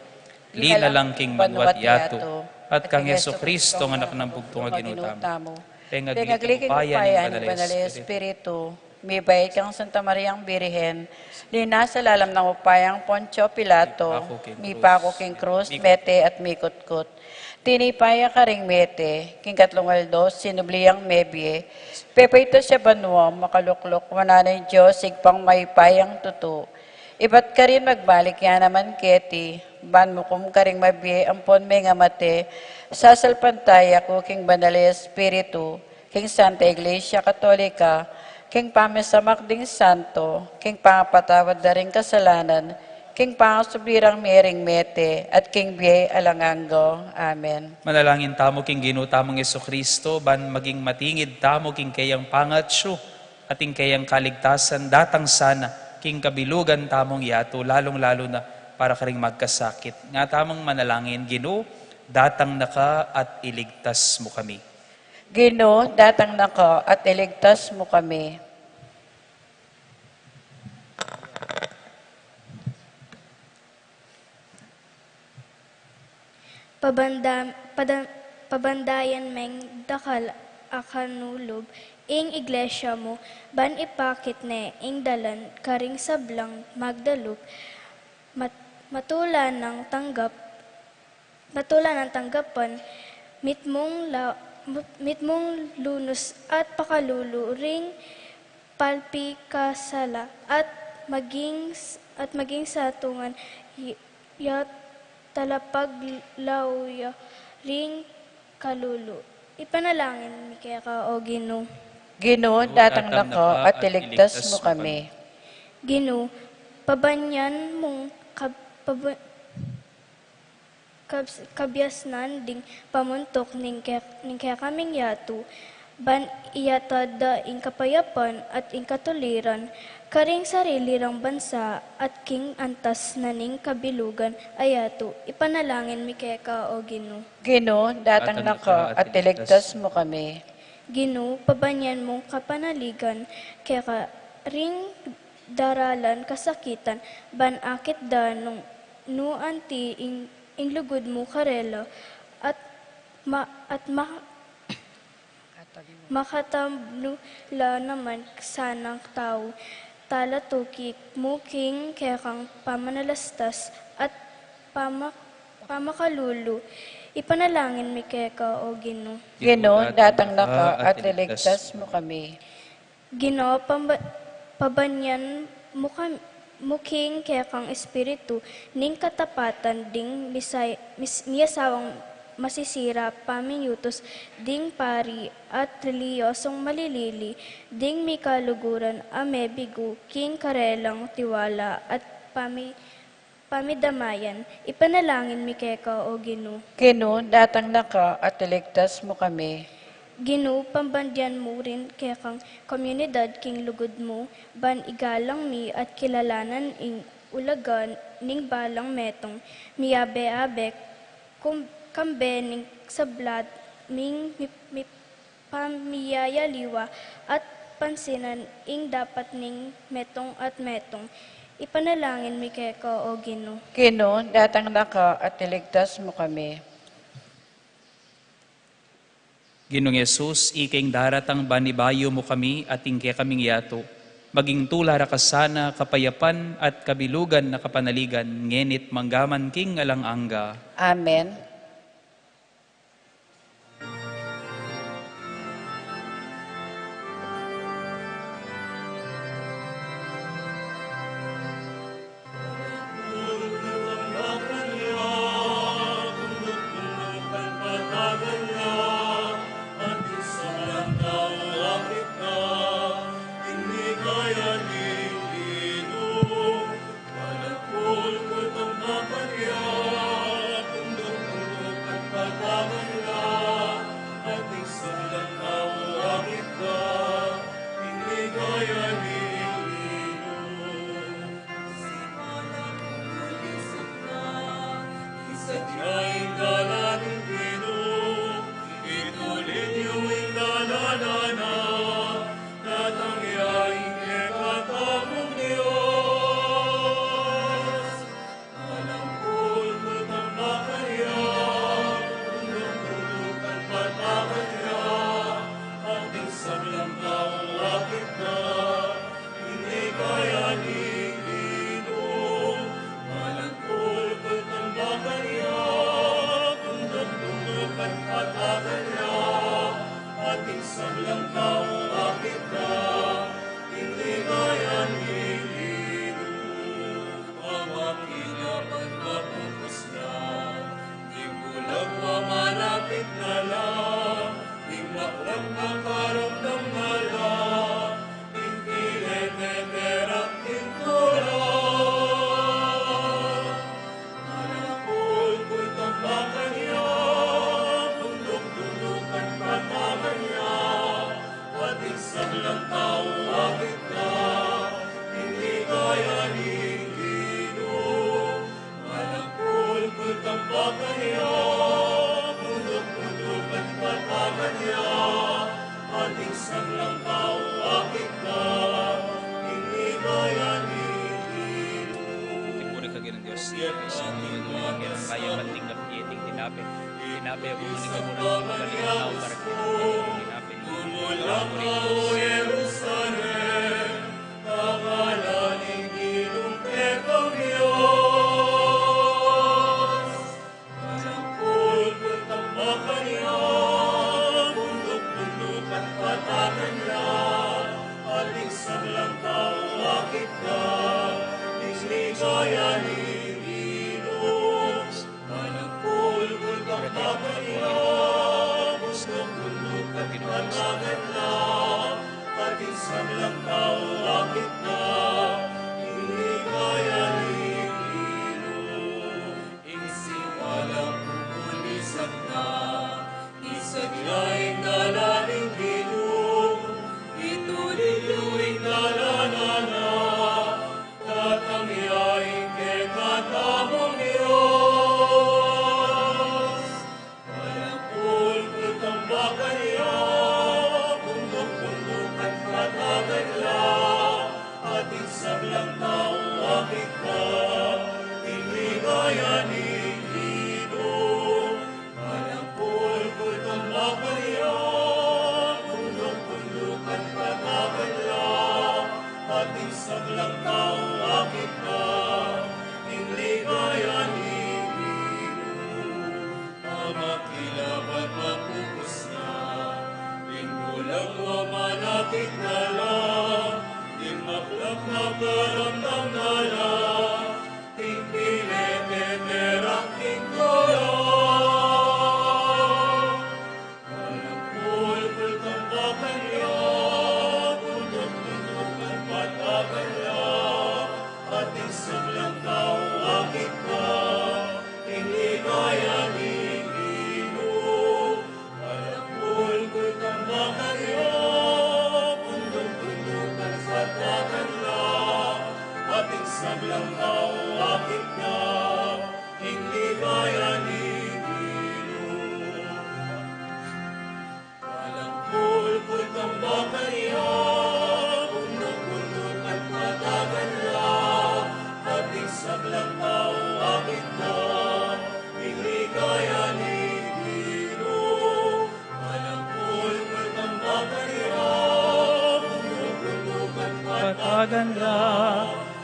linalang king banwa't yatu, at kang Jesucristo, Anak nang bugtung a Ginu tamu, pengagli king upaya ning Banal a Espiritu, mibait kang Santa Mariang Birhen, linasa lalam nang upayang Poncio Pilato, mipaku king krus, mete at mikutkut. Tinipa ya karing mete, king katlung aldo sinubli yang mebie, pepaitas ya banua, makalukluk wanan ning Dios, Ibpang mayupayang tutu. Ibat karin magbalik ya naman keti, ban mukum karing mabie ampon mengamate. Sasalpantaya ku king Banal a Espiritu, king Santa Iglesia Katolika, king pamisamak ding santo, king pangapatawad da ring kasalanan, king pangasubli rang mie ring mete, at king bie alang angga. Amen. Manalangin tamu king Ginu tamung Jesucristo, ban maging matingid tamu king keyang pangatsu, at ing keyang kaligtasan datang sana king kabilugan tamung yatu, lalung-lalu na para karing magkasakit. Nga tamung manalangin, Ginu, datang na ka at iligtas mu kami. Ginu, datang na ka at iligtas mu kami. Pabanda-, pada-, pabandayan meng dakal a kanulub ing iglesia mu, ban ipakit ne ing dalan karing sablang magdalup, mat-, matula nang tanggap, matula nang tanggapan, mitmung la-, mitmung lunus at pakalulu ring palpikasala at maging s-, at maging satungan y-, ya talapaglaw ya ring kalulu. Ipanalangin mi keka, O Ginu. Ginu, datang na ka at iligtas mu kami. Ginu, pabanyan mung kab-, pab-, kab-, kabiasnan ding pamuntuk ning ke-, ning kekaming yatu, ban iyatad da ing kapayapan at ing katuliran karing sarili rang bansa at king antas na ning kabilugan a yatu. Ipanalangin mi keka, O Ginu. Ginu, datang na ka at iligtas mu kami. Ginu, pabanyan mung kapanaligan keka ring daralan kasakitan, ban akit da nung nu anti ing, ing lugud mu karela, at ma-, at ma-, makatabnu la naman sanang tau, talatuki mu king kekang pamanalastas at pama-, pamakalulu. Ipanalangin mi keka, O Ginu. Ginu, datang na ka at iligtas mu kami. Ginu, pamba-, pabanyan mu kam-, mu king kekang espiritu ning katapatan ding misay-, mis-, miyasawang masisira paminyutus ding pari at reliyosong malilili ding mikaluguran a mebigu king karelang tiwala at pami-, pamidamayan. Ipanalangin mi keka, O Ginu. Ginu, datang na ka at iligtas mu kami. Ginu, pambandian mu rin kekang komunidad king lugud mu, ban igalang mi at kilalanan ing ulaga ning balang metung miyabe-abe, kum-, kambe ning sabla ming mi-, mi-, pamiyayaliwa at pansinan ing dapat ning metung at metung. Ipanalangin mi keka, O Ginu. Ginu, datang na ka at iligtas mu kami. Ginung Jesus, ika ing daratang ban ibayu mu kami at ing kekaming yatu. Maging tula ra ka sana kapayapan at kabilugan na kapanaligan, ngeni't manggaman king alang angga. Amen. Tinguri ka ginung Dios, iti sinu ing kaya matinggap iti tinape. Tinape a bumalik ka mula king pagkalingaw, para king tinape.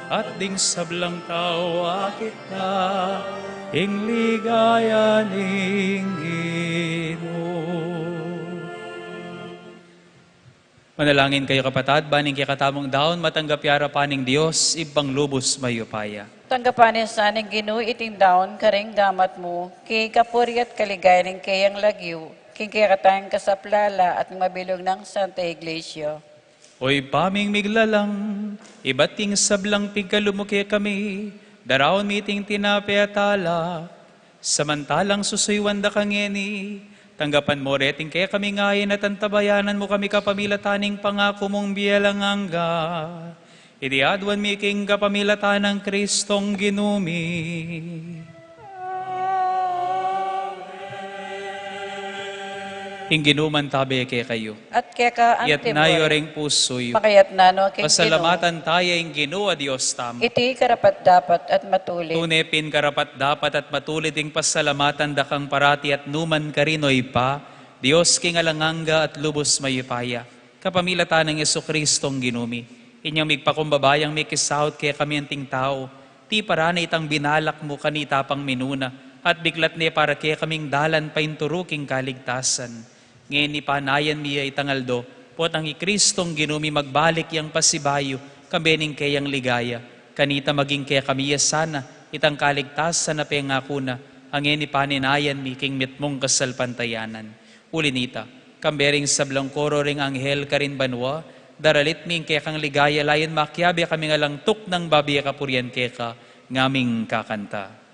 At ding sablang tau akit na ing ligaya ning Ginu. Manalangin kayu, kapatad, ban ing kekatamung daun matanggap ya arapan ning Dios, Ibpang lubus mayupaya. Tanggapan na sa ning Ginu iting daun karing gamat mu, king kapurian at kaligayan ning keyang lagyu, king kekatang kasaplalan at ning mabilug nang Santa Iglesia. O Ibpa ming miglalang, ibat king sablang pigkalub mu kekami, daraun mi iting tinape at alak, samantalang susuyuan da ka ngeni, tanggapan mu reting kekami ngayan at antabayanan mu kami kapamilatan ning pangaku mung bie alang angga. Iti aduan mi king kapamilatan nang Kristong Ginu mi. Ing Ginu mantabe kekayu. At keka anti mu rin. Itas yu ring pusu yu. Pakayatnan no king Ginu. Pasalamatan taya ing Ginu a Dios tamu. Iti karapat-dapat at matulid. Tune pin karapat-dapat at matulid ing pasalamatan da kang parati at nukarin man, O Ibpa, Dios king alang angga at lubus mayupaya. Kapamilatan nang Jesucristong Ginu mi, inyang migpakumbaba yang mikisaut kekami anting tau, tiparan na itang binalak mu kanita pang minuna, at biklat ne para kekaming dalan painturu king kaligtasan. Ngeni panayan mi ya itang aldo, potang i Kristong Ginu mi magbalik yang pasibayu, kambe ning keyang ligaya, kanita maging kekami ya sana itang kaligtasan a pengaku na, a ngeni paninayan mi king mitmung kasalpantayanan. Uli nita, kambe ring sablang koro ring anghel karin banua, daralit mi ing kekang ligaya, layan makiabe kaming alang tuknang babie kapurian keka, ngaming kakanta.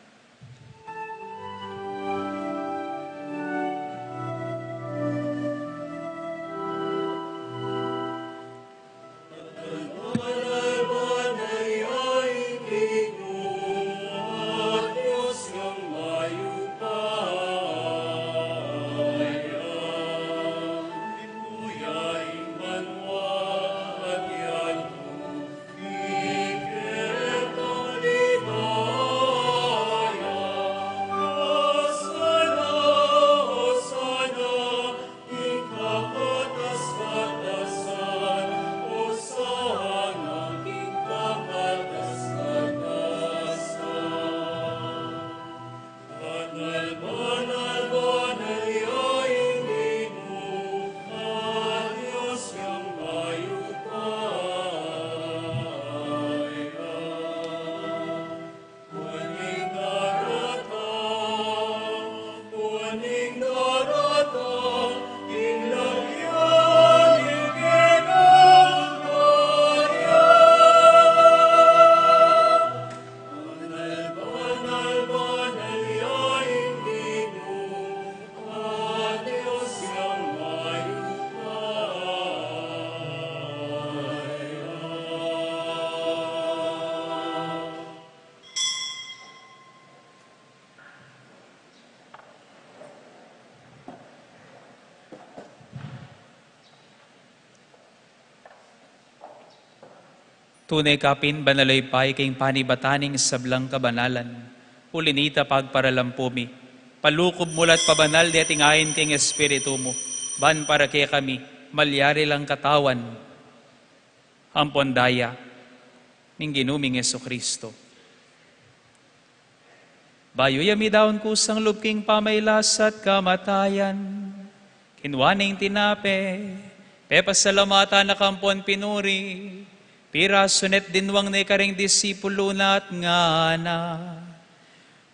Tune ka pin banal, O Ibpa, king panibatan ning sablang kabanalan. Uli nita pagparalampu mi, palukud mu la at pabanal deting ain king Espiritu mu, ban para kekami malyari lang katawan ampon daya ning Ginu ming Jesucristo. Bayu ya midaun kusang lub king pamailas at kamatayan, kinua ne ing tinape, pepasalamatan na ka ampon pinuri, pirasu ne at dinwang ne karing disipulu na at ngana: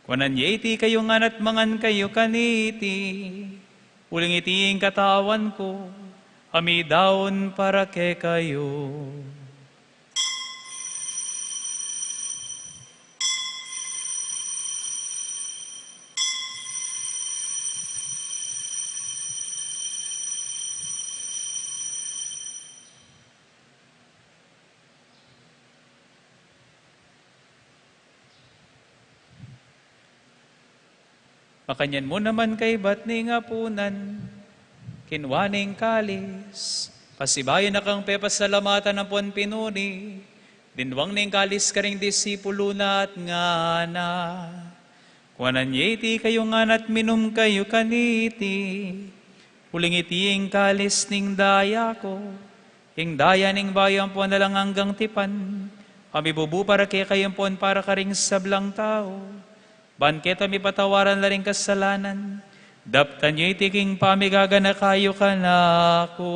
Kuanan ye iti kayu ngan at mangan kayu kaniti, uling iti ing katawan ku, a midaun para kekayu. Makanyan mu naman kaibat ning apunan, kinua ne ing kalis, pasibayu na kang pepasalamatan ampon pinuri, dinwang ne ing kalis karing disipulu na at ngana: Kuanan ye iti kayu ngan at minum kayu kaniti, uling iti ing kalis ning daya ku, Ing daya ning bayu ampon alang anggang tipan, a mibubu para kekayu ampon para karing sablang tau, ban keta mipatawaran la ring kasalanan, daptan yu iti king pamigaganaka yu kanaku.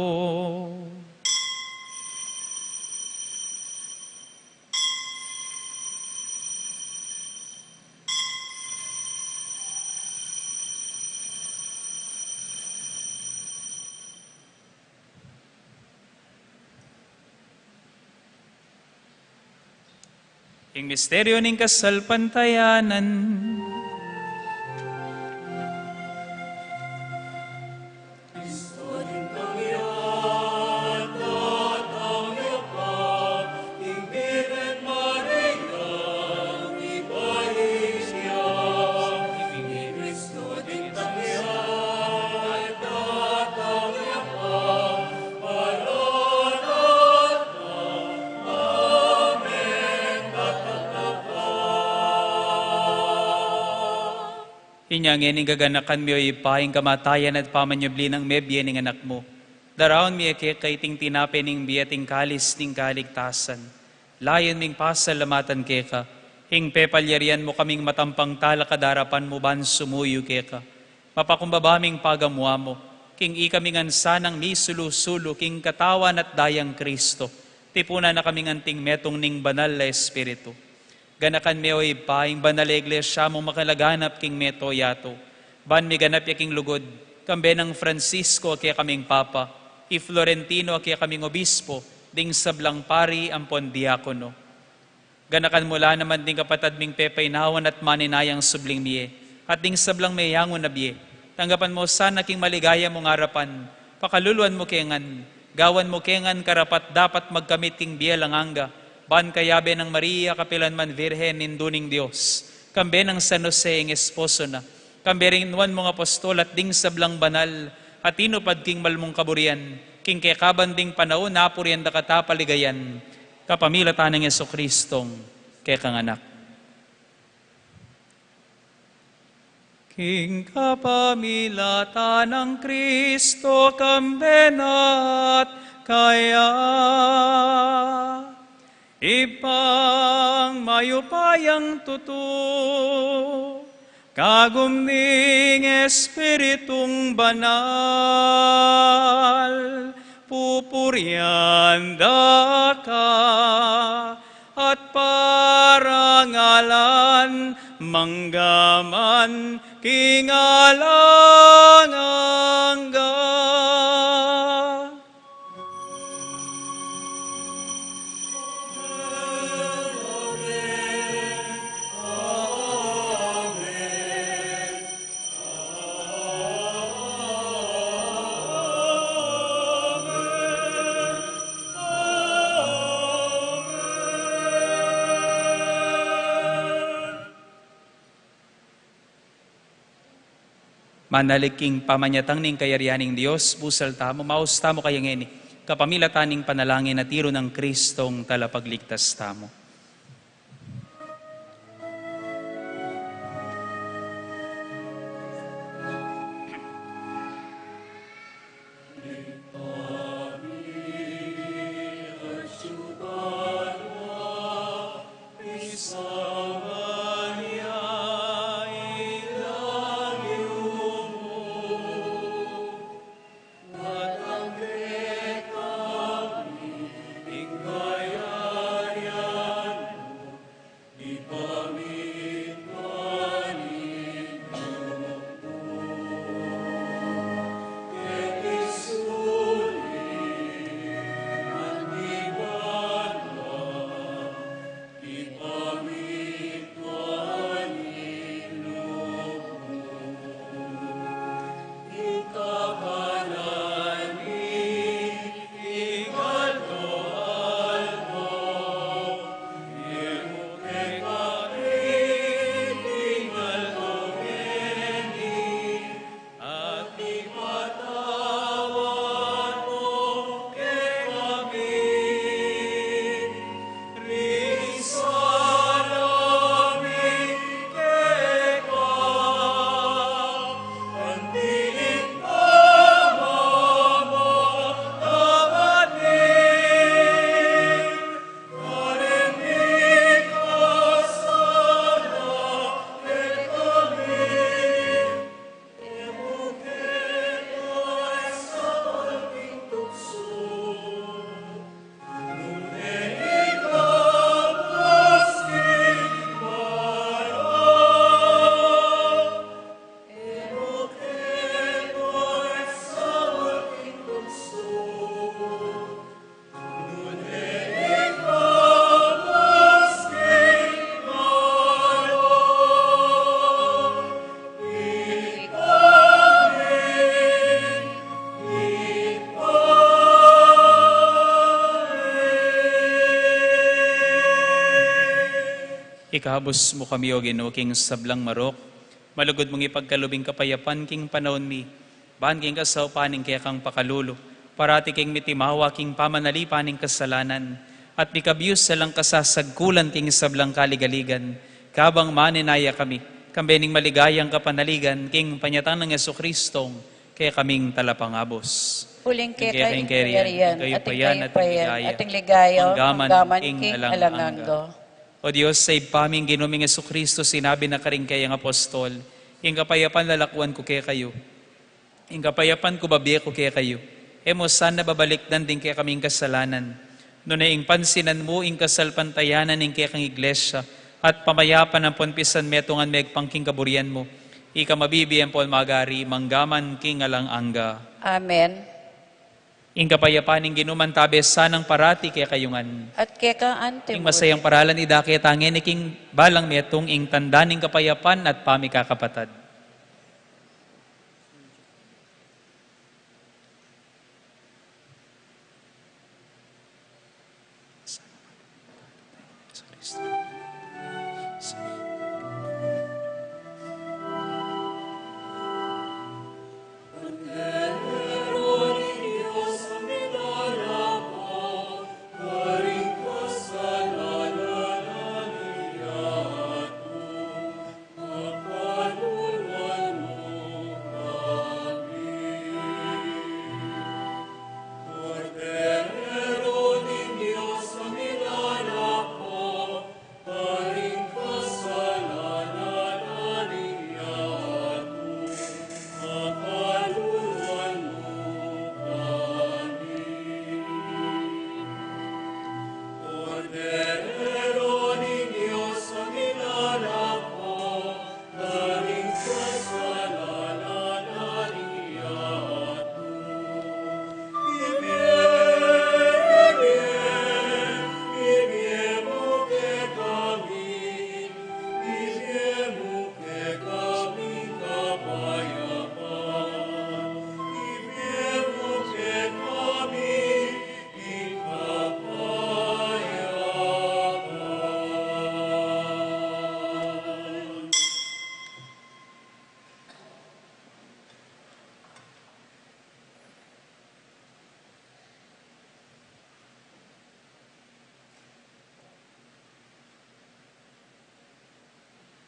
Ing misteryu ning kasalpantayanan. Inya ngeni ing gaganakan mi, o Ibpa, ing kamatayan at pamanyubli nang mebie ning Anak mu. Daraun mi keka iting tinape ning bie at ing kalis ning kaligtasan. Layun ming pasalamatan keka, ing pepalyarian mu kaming matampang talakad king arapan mu ban sumuyu keka. Mapakumbaba ming pagamuan mu, king ikami ngan sanang misulu-sulu king katawan at dayang Kristo, tipunan na kaming anting metung ning Banal a Espiritu. Ganakan me, o Ibpa, ing Banal a Iglesia mung makilaganap king mabilug a yatu, ban miganap ya king lugud, kambe nang Francisco a kekaming Papa, i Florentino a kekaming Obispo, ding sablang pari ampon diakono. Ganakan mu la naman ding kapatad ming pepainawan at maninayang subling mie, at ding sablang meyangu na bie. Tanggapan mu sana king maligaya mung arapan, pakaluluan mu ke ngan, gawan mu ke ngan karapat-dapat magkamit king bie alang angga, ban kayabe nang Maria, kapilan man Virgen, Indu ning Dios, kambe nang San Jose ing esposo na, kambe ring nuan mung apostol at ding sablang banal a tinupad king malmung kaburian, king kekaban ding panaun apurian da ka at paligayan, kapamilatan nang Jesucristong kekang Anak. King kapamilatan nang Kristo, kambe na at kaya, Ibpang mayupayang tutu, kagum ning Espiritung Banal, pupurian da ka at parangalan manggaman king alang angga. Manalig king pamanyatang ning kayarian ning Dios, busal tamu, maus tamu kaya ngeni, kapamilatan ning panalangin a tiru nang Kristong talapagligtas tamu. Ikabus mu kami, O Ginu, king sablang marok. Malugud mung ipagkalub ing kapayapan king panaun mi, ban king kasaupan ning kekang pakalulu, parati kaming mitimawa king pamanalipan ning kasalanan, at mikabius sa lang kasasagkulan king sablang kaligaligan, kabang manenaya kami kambe ning maligayang kapanaligan king panyatang nang Jesucristong kekaming Talapangabus. Uling keka ing kayarian, at ing kapayapan, at ing ligaya, manggaman king alang angga. O Dios, sa Ibpa ming Ginu ming Jesucristo, sinabi na karing kayang apostol, "Ing kapayapan lalakwan ku kekayu, ing kapayapan ku babie ku kekayu." E mu sana babalikdan ding kekaming kasalanan, nune ing pansinan mu ing kasalpantayanan ning kekang Iglesia, at pamayapan ampon pisan metung a megpang king kaburian mu. Ika mabibie ampon magari, manggaman king alang angga. Amen. Ing kapayapan ning Ginu mantabe sanang parati kekayu ngan. At keka anti mu rin. Ing masayang paralan idake ta ngeni king balang metung, ing tanda ning kapayapan at pamikakapatad.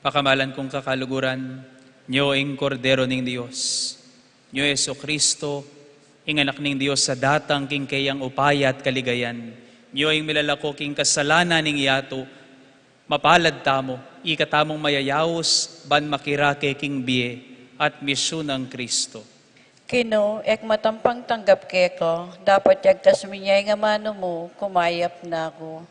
Pakamalan kung kakaluguran, nyo ing Kordero ning Dios, nyo Jesucristo, ing Anak ning Dios a datang king keyang upaya at kaligayan, nyo ing milalako king kasalanan ning yatu. Mapalad tamu, ikatamung mayayaus ban makirake king bie at misyun nang Kristo. Kinu, e ku matampang tanggap keka, dapot yagkas mu ing amanu mu, kumayap na ku.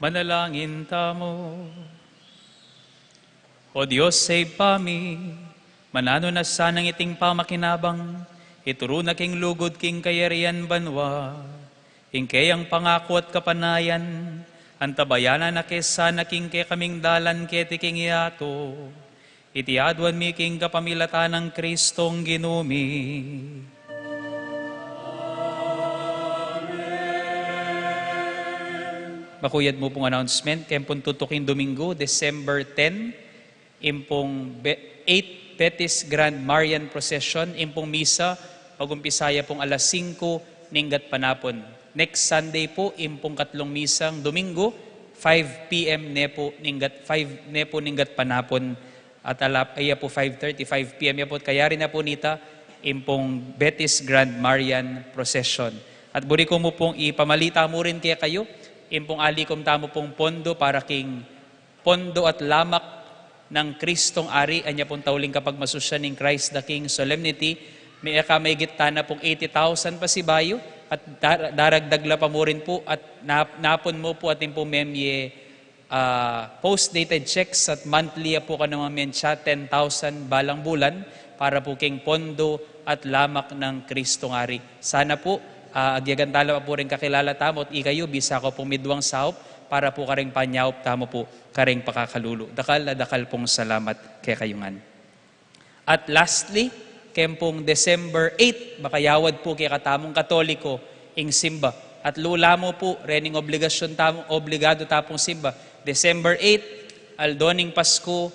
Manalangin tamu. O Dios, Ibpa mi, mananu na sanang iting pamakinabang, ituru na king lugud king kayarian banua, ing keyang pangaku at kapanayan, antabayanan na ke sana king kekaming dalan keti king yatu. Iti aduan mi king kapamilatan nang Kristong Ginu mi. Makuyad mu pung announcement, keng pung tutuking Domingo, December ten, ing pung be-, eighth Betis Grand Marian Procession, ing pung misa, mag-umpisa ya pung alas singko ning gatpanapun. Next Sunday pu, ing pung katlung misang Domingo, five P M ne pu ning gat-, five ne pu ning gatpanapun. At ala, iya pu five thirty, five P M ya pu, kaya rin na pu nita, ing pung Betis Grand Marian Procession. At buri ku mu pung ipamalita mu rin kekayu, ing pung alikum tamu pung pondo para king Pondo at Lamak nang Kristong Ari, anya pung tauling kapagmasusyan ning Christ the King Solemnity, me-, e ka maigit tana pung eighty thousand pasibayu, at dar-, daragdag la pa mu rin pu, at nap-, napun mu pu atin pung memye, ah, post-dated checks at monthly ya pu kanu mang mentsa, ten thousand balang bulan, para pu king Pondo at Lamak nang Kristong Ari. Sana pu, ah, agyagan tala pa pu ring kakilala tamu, at ikayu, bisa ku pung miduang saup, para pu karing panyaup tamu pu, karing pakakalulu. Dakal a dakal pung salamat kekayu ngan. At lastly, keng pung December eight, makayawad pu kekatamung Katoliko ing simba. At lula mu pu, rening obligasyon tamu, obligadu ta pung simba. December eight, aldo ning Pasku,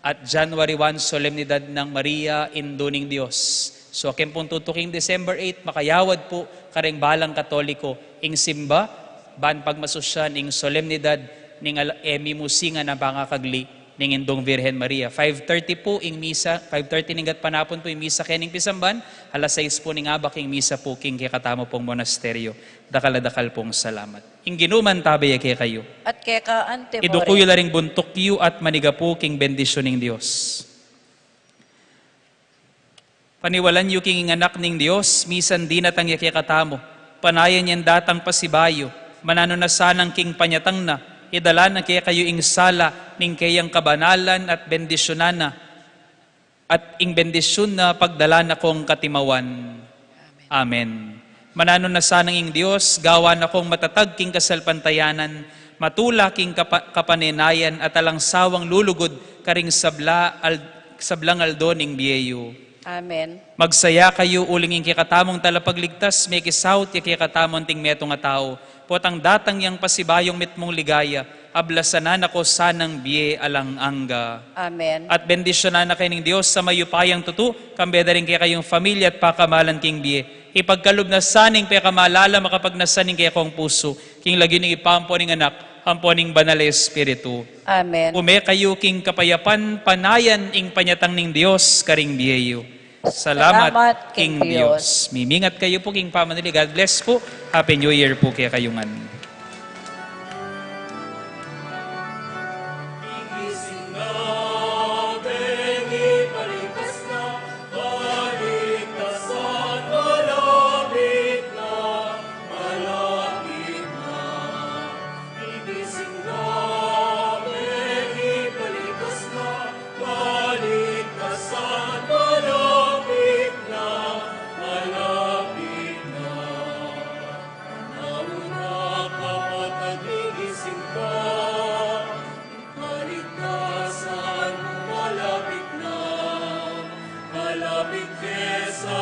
at January one, solemnidad nang Maria, Indu ning Dios. So, keng pung tutuking December eight, makayawad pu karing balang Katoliko ing simba, ban pagmasusyan ing solemnidad ning ala-, e mimusingan a pangakagli ning Indung Virgen Maria. Five thirty pu ing misa, five thirty ning gatpanapun pu ing misa kening pisamban, alas sais pu ning abak ing misa pu king kekatamu pung monasteryo. Dakal a dakal pung salamat. Ing Ginu mantabe ya kekayu. At keka anti mu rin. Iduku yu la ring buntuk yu at manigapu king bendisyun ning Dios. Paniwalan yu king ing Anak ning Dios, misan dinatang ya kekatamu, panayan yang datang pasibayu, mananu na sanang king panyatang na, idala na kekayu ing sala ning keyang kabanalan at bendisyunan na, at ing bendisyun na pagdalan na kung katimawan. Amen. Mananu na sanang ing Dios, gawan na kung matatag king kasalpantayanan, matula king kapa-, kapanenayan at alang sawang lulugud karing sabla al-, sablang aldo ning bie yu. Amen. Magsaya kayu uling ing kekatamung talapagligtas, mekisaut ya kekatamu anting metung a tau, potang datang yang pasibayung mitmung ligaya, ablasan na na ko sanang bie alang angga. Amen. At bendisyunan na kayu ning Dios a mayupayang tutu, kambe da ring kekayung familia at pakamalan king bie. Ipagkalub na sa ning pekamalala makapagnasa ning kekong pusu, king lagyu ning Ibpa, ampo ning Anak, ampo ning Banal a Espiritu. Amen. Ume kayu king kapayapan, panayan ing panyatang ning Dios karing bie yu. Salamat king Dios. Mimingat kayu pu king pamanili. God bless pu. Happy New Year pu kekayu ngan. Kaligtasan malapit na, malapit na. Panahon na, kapatad, migising ka. Kaligtasan mo malapit na, malapit ke sa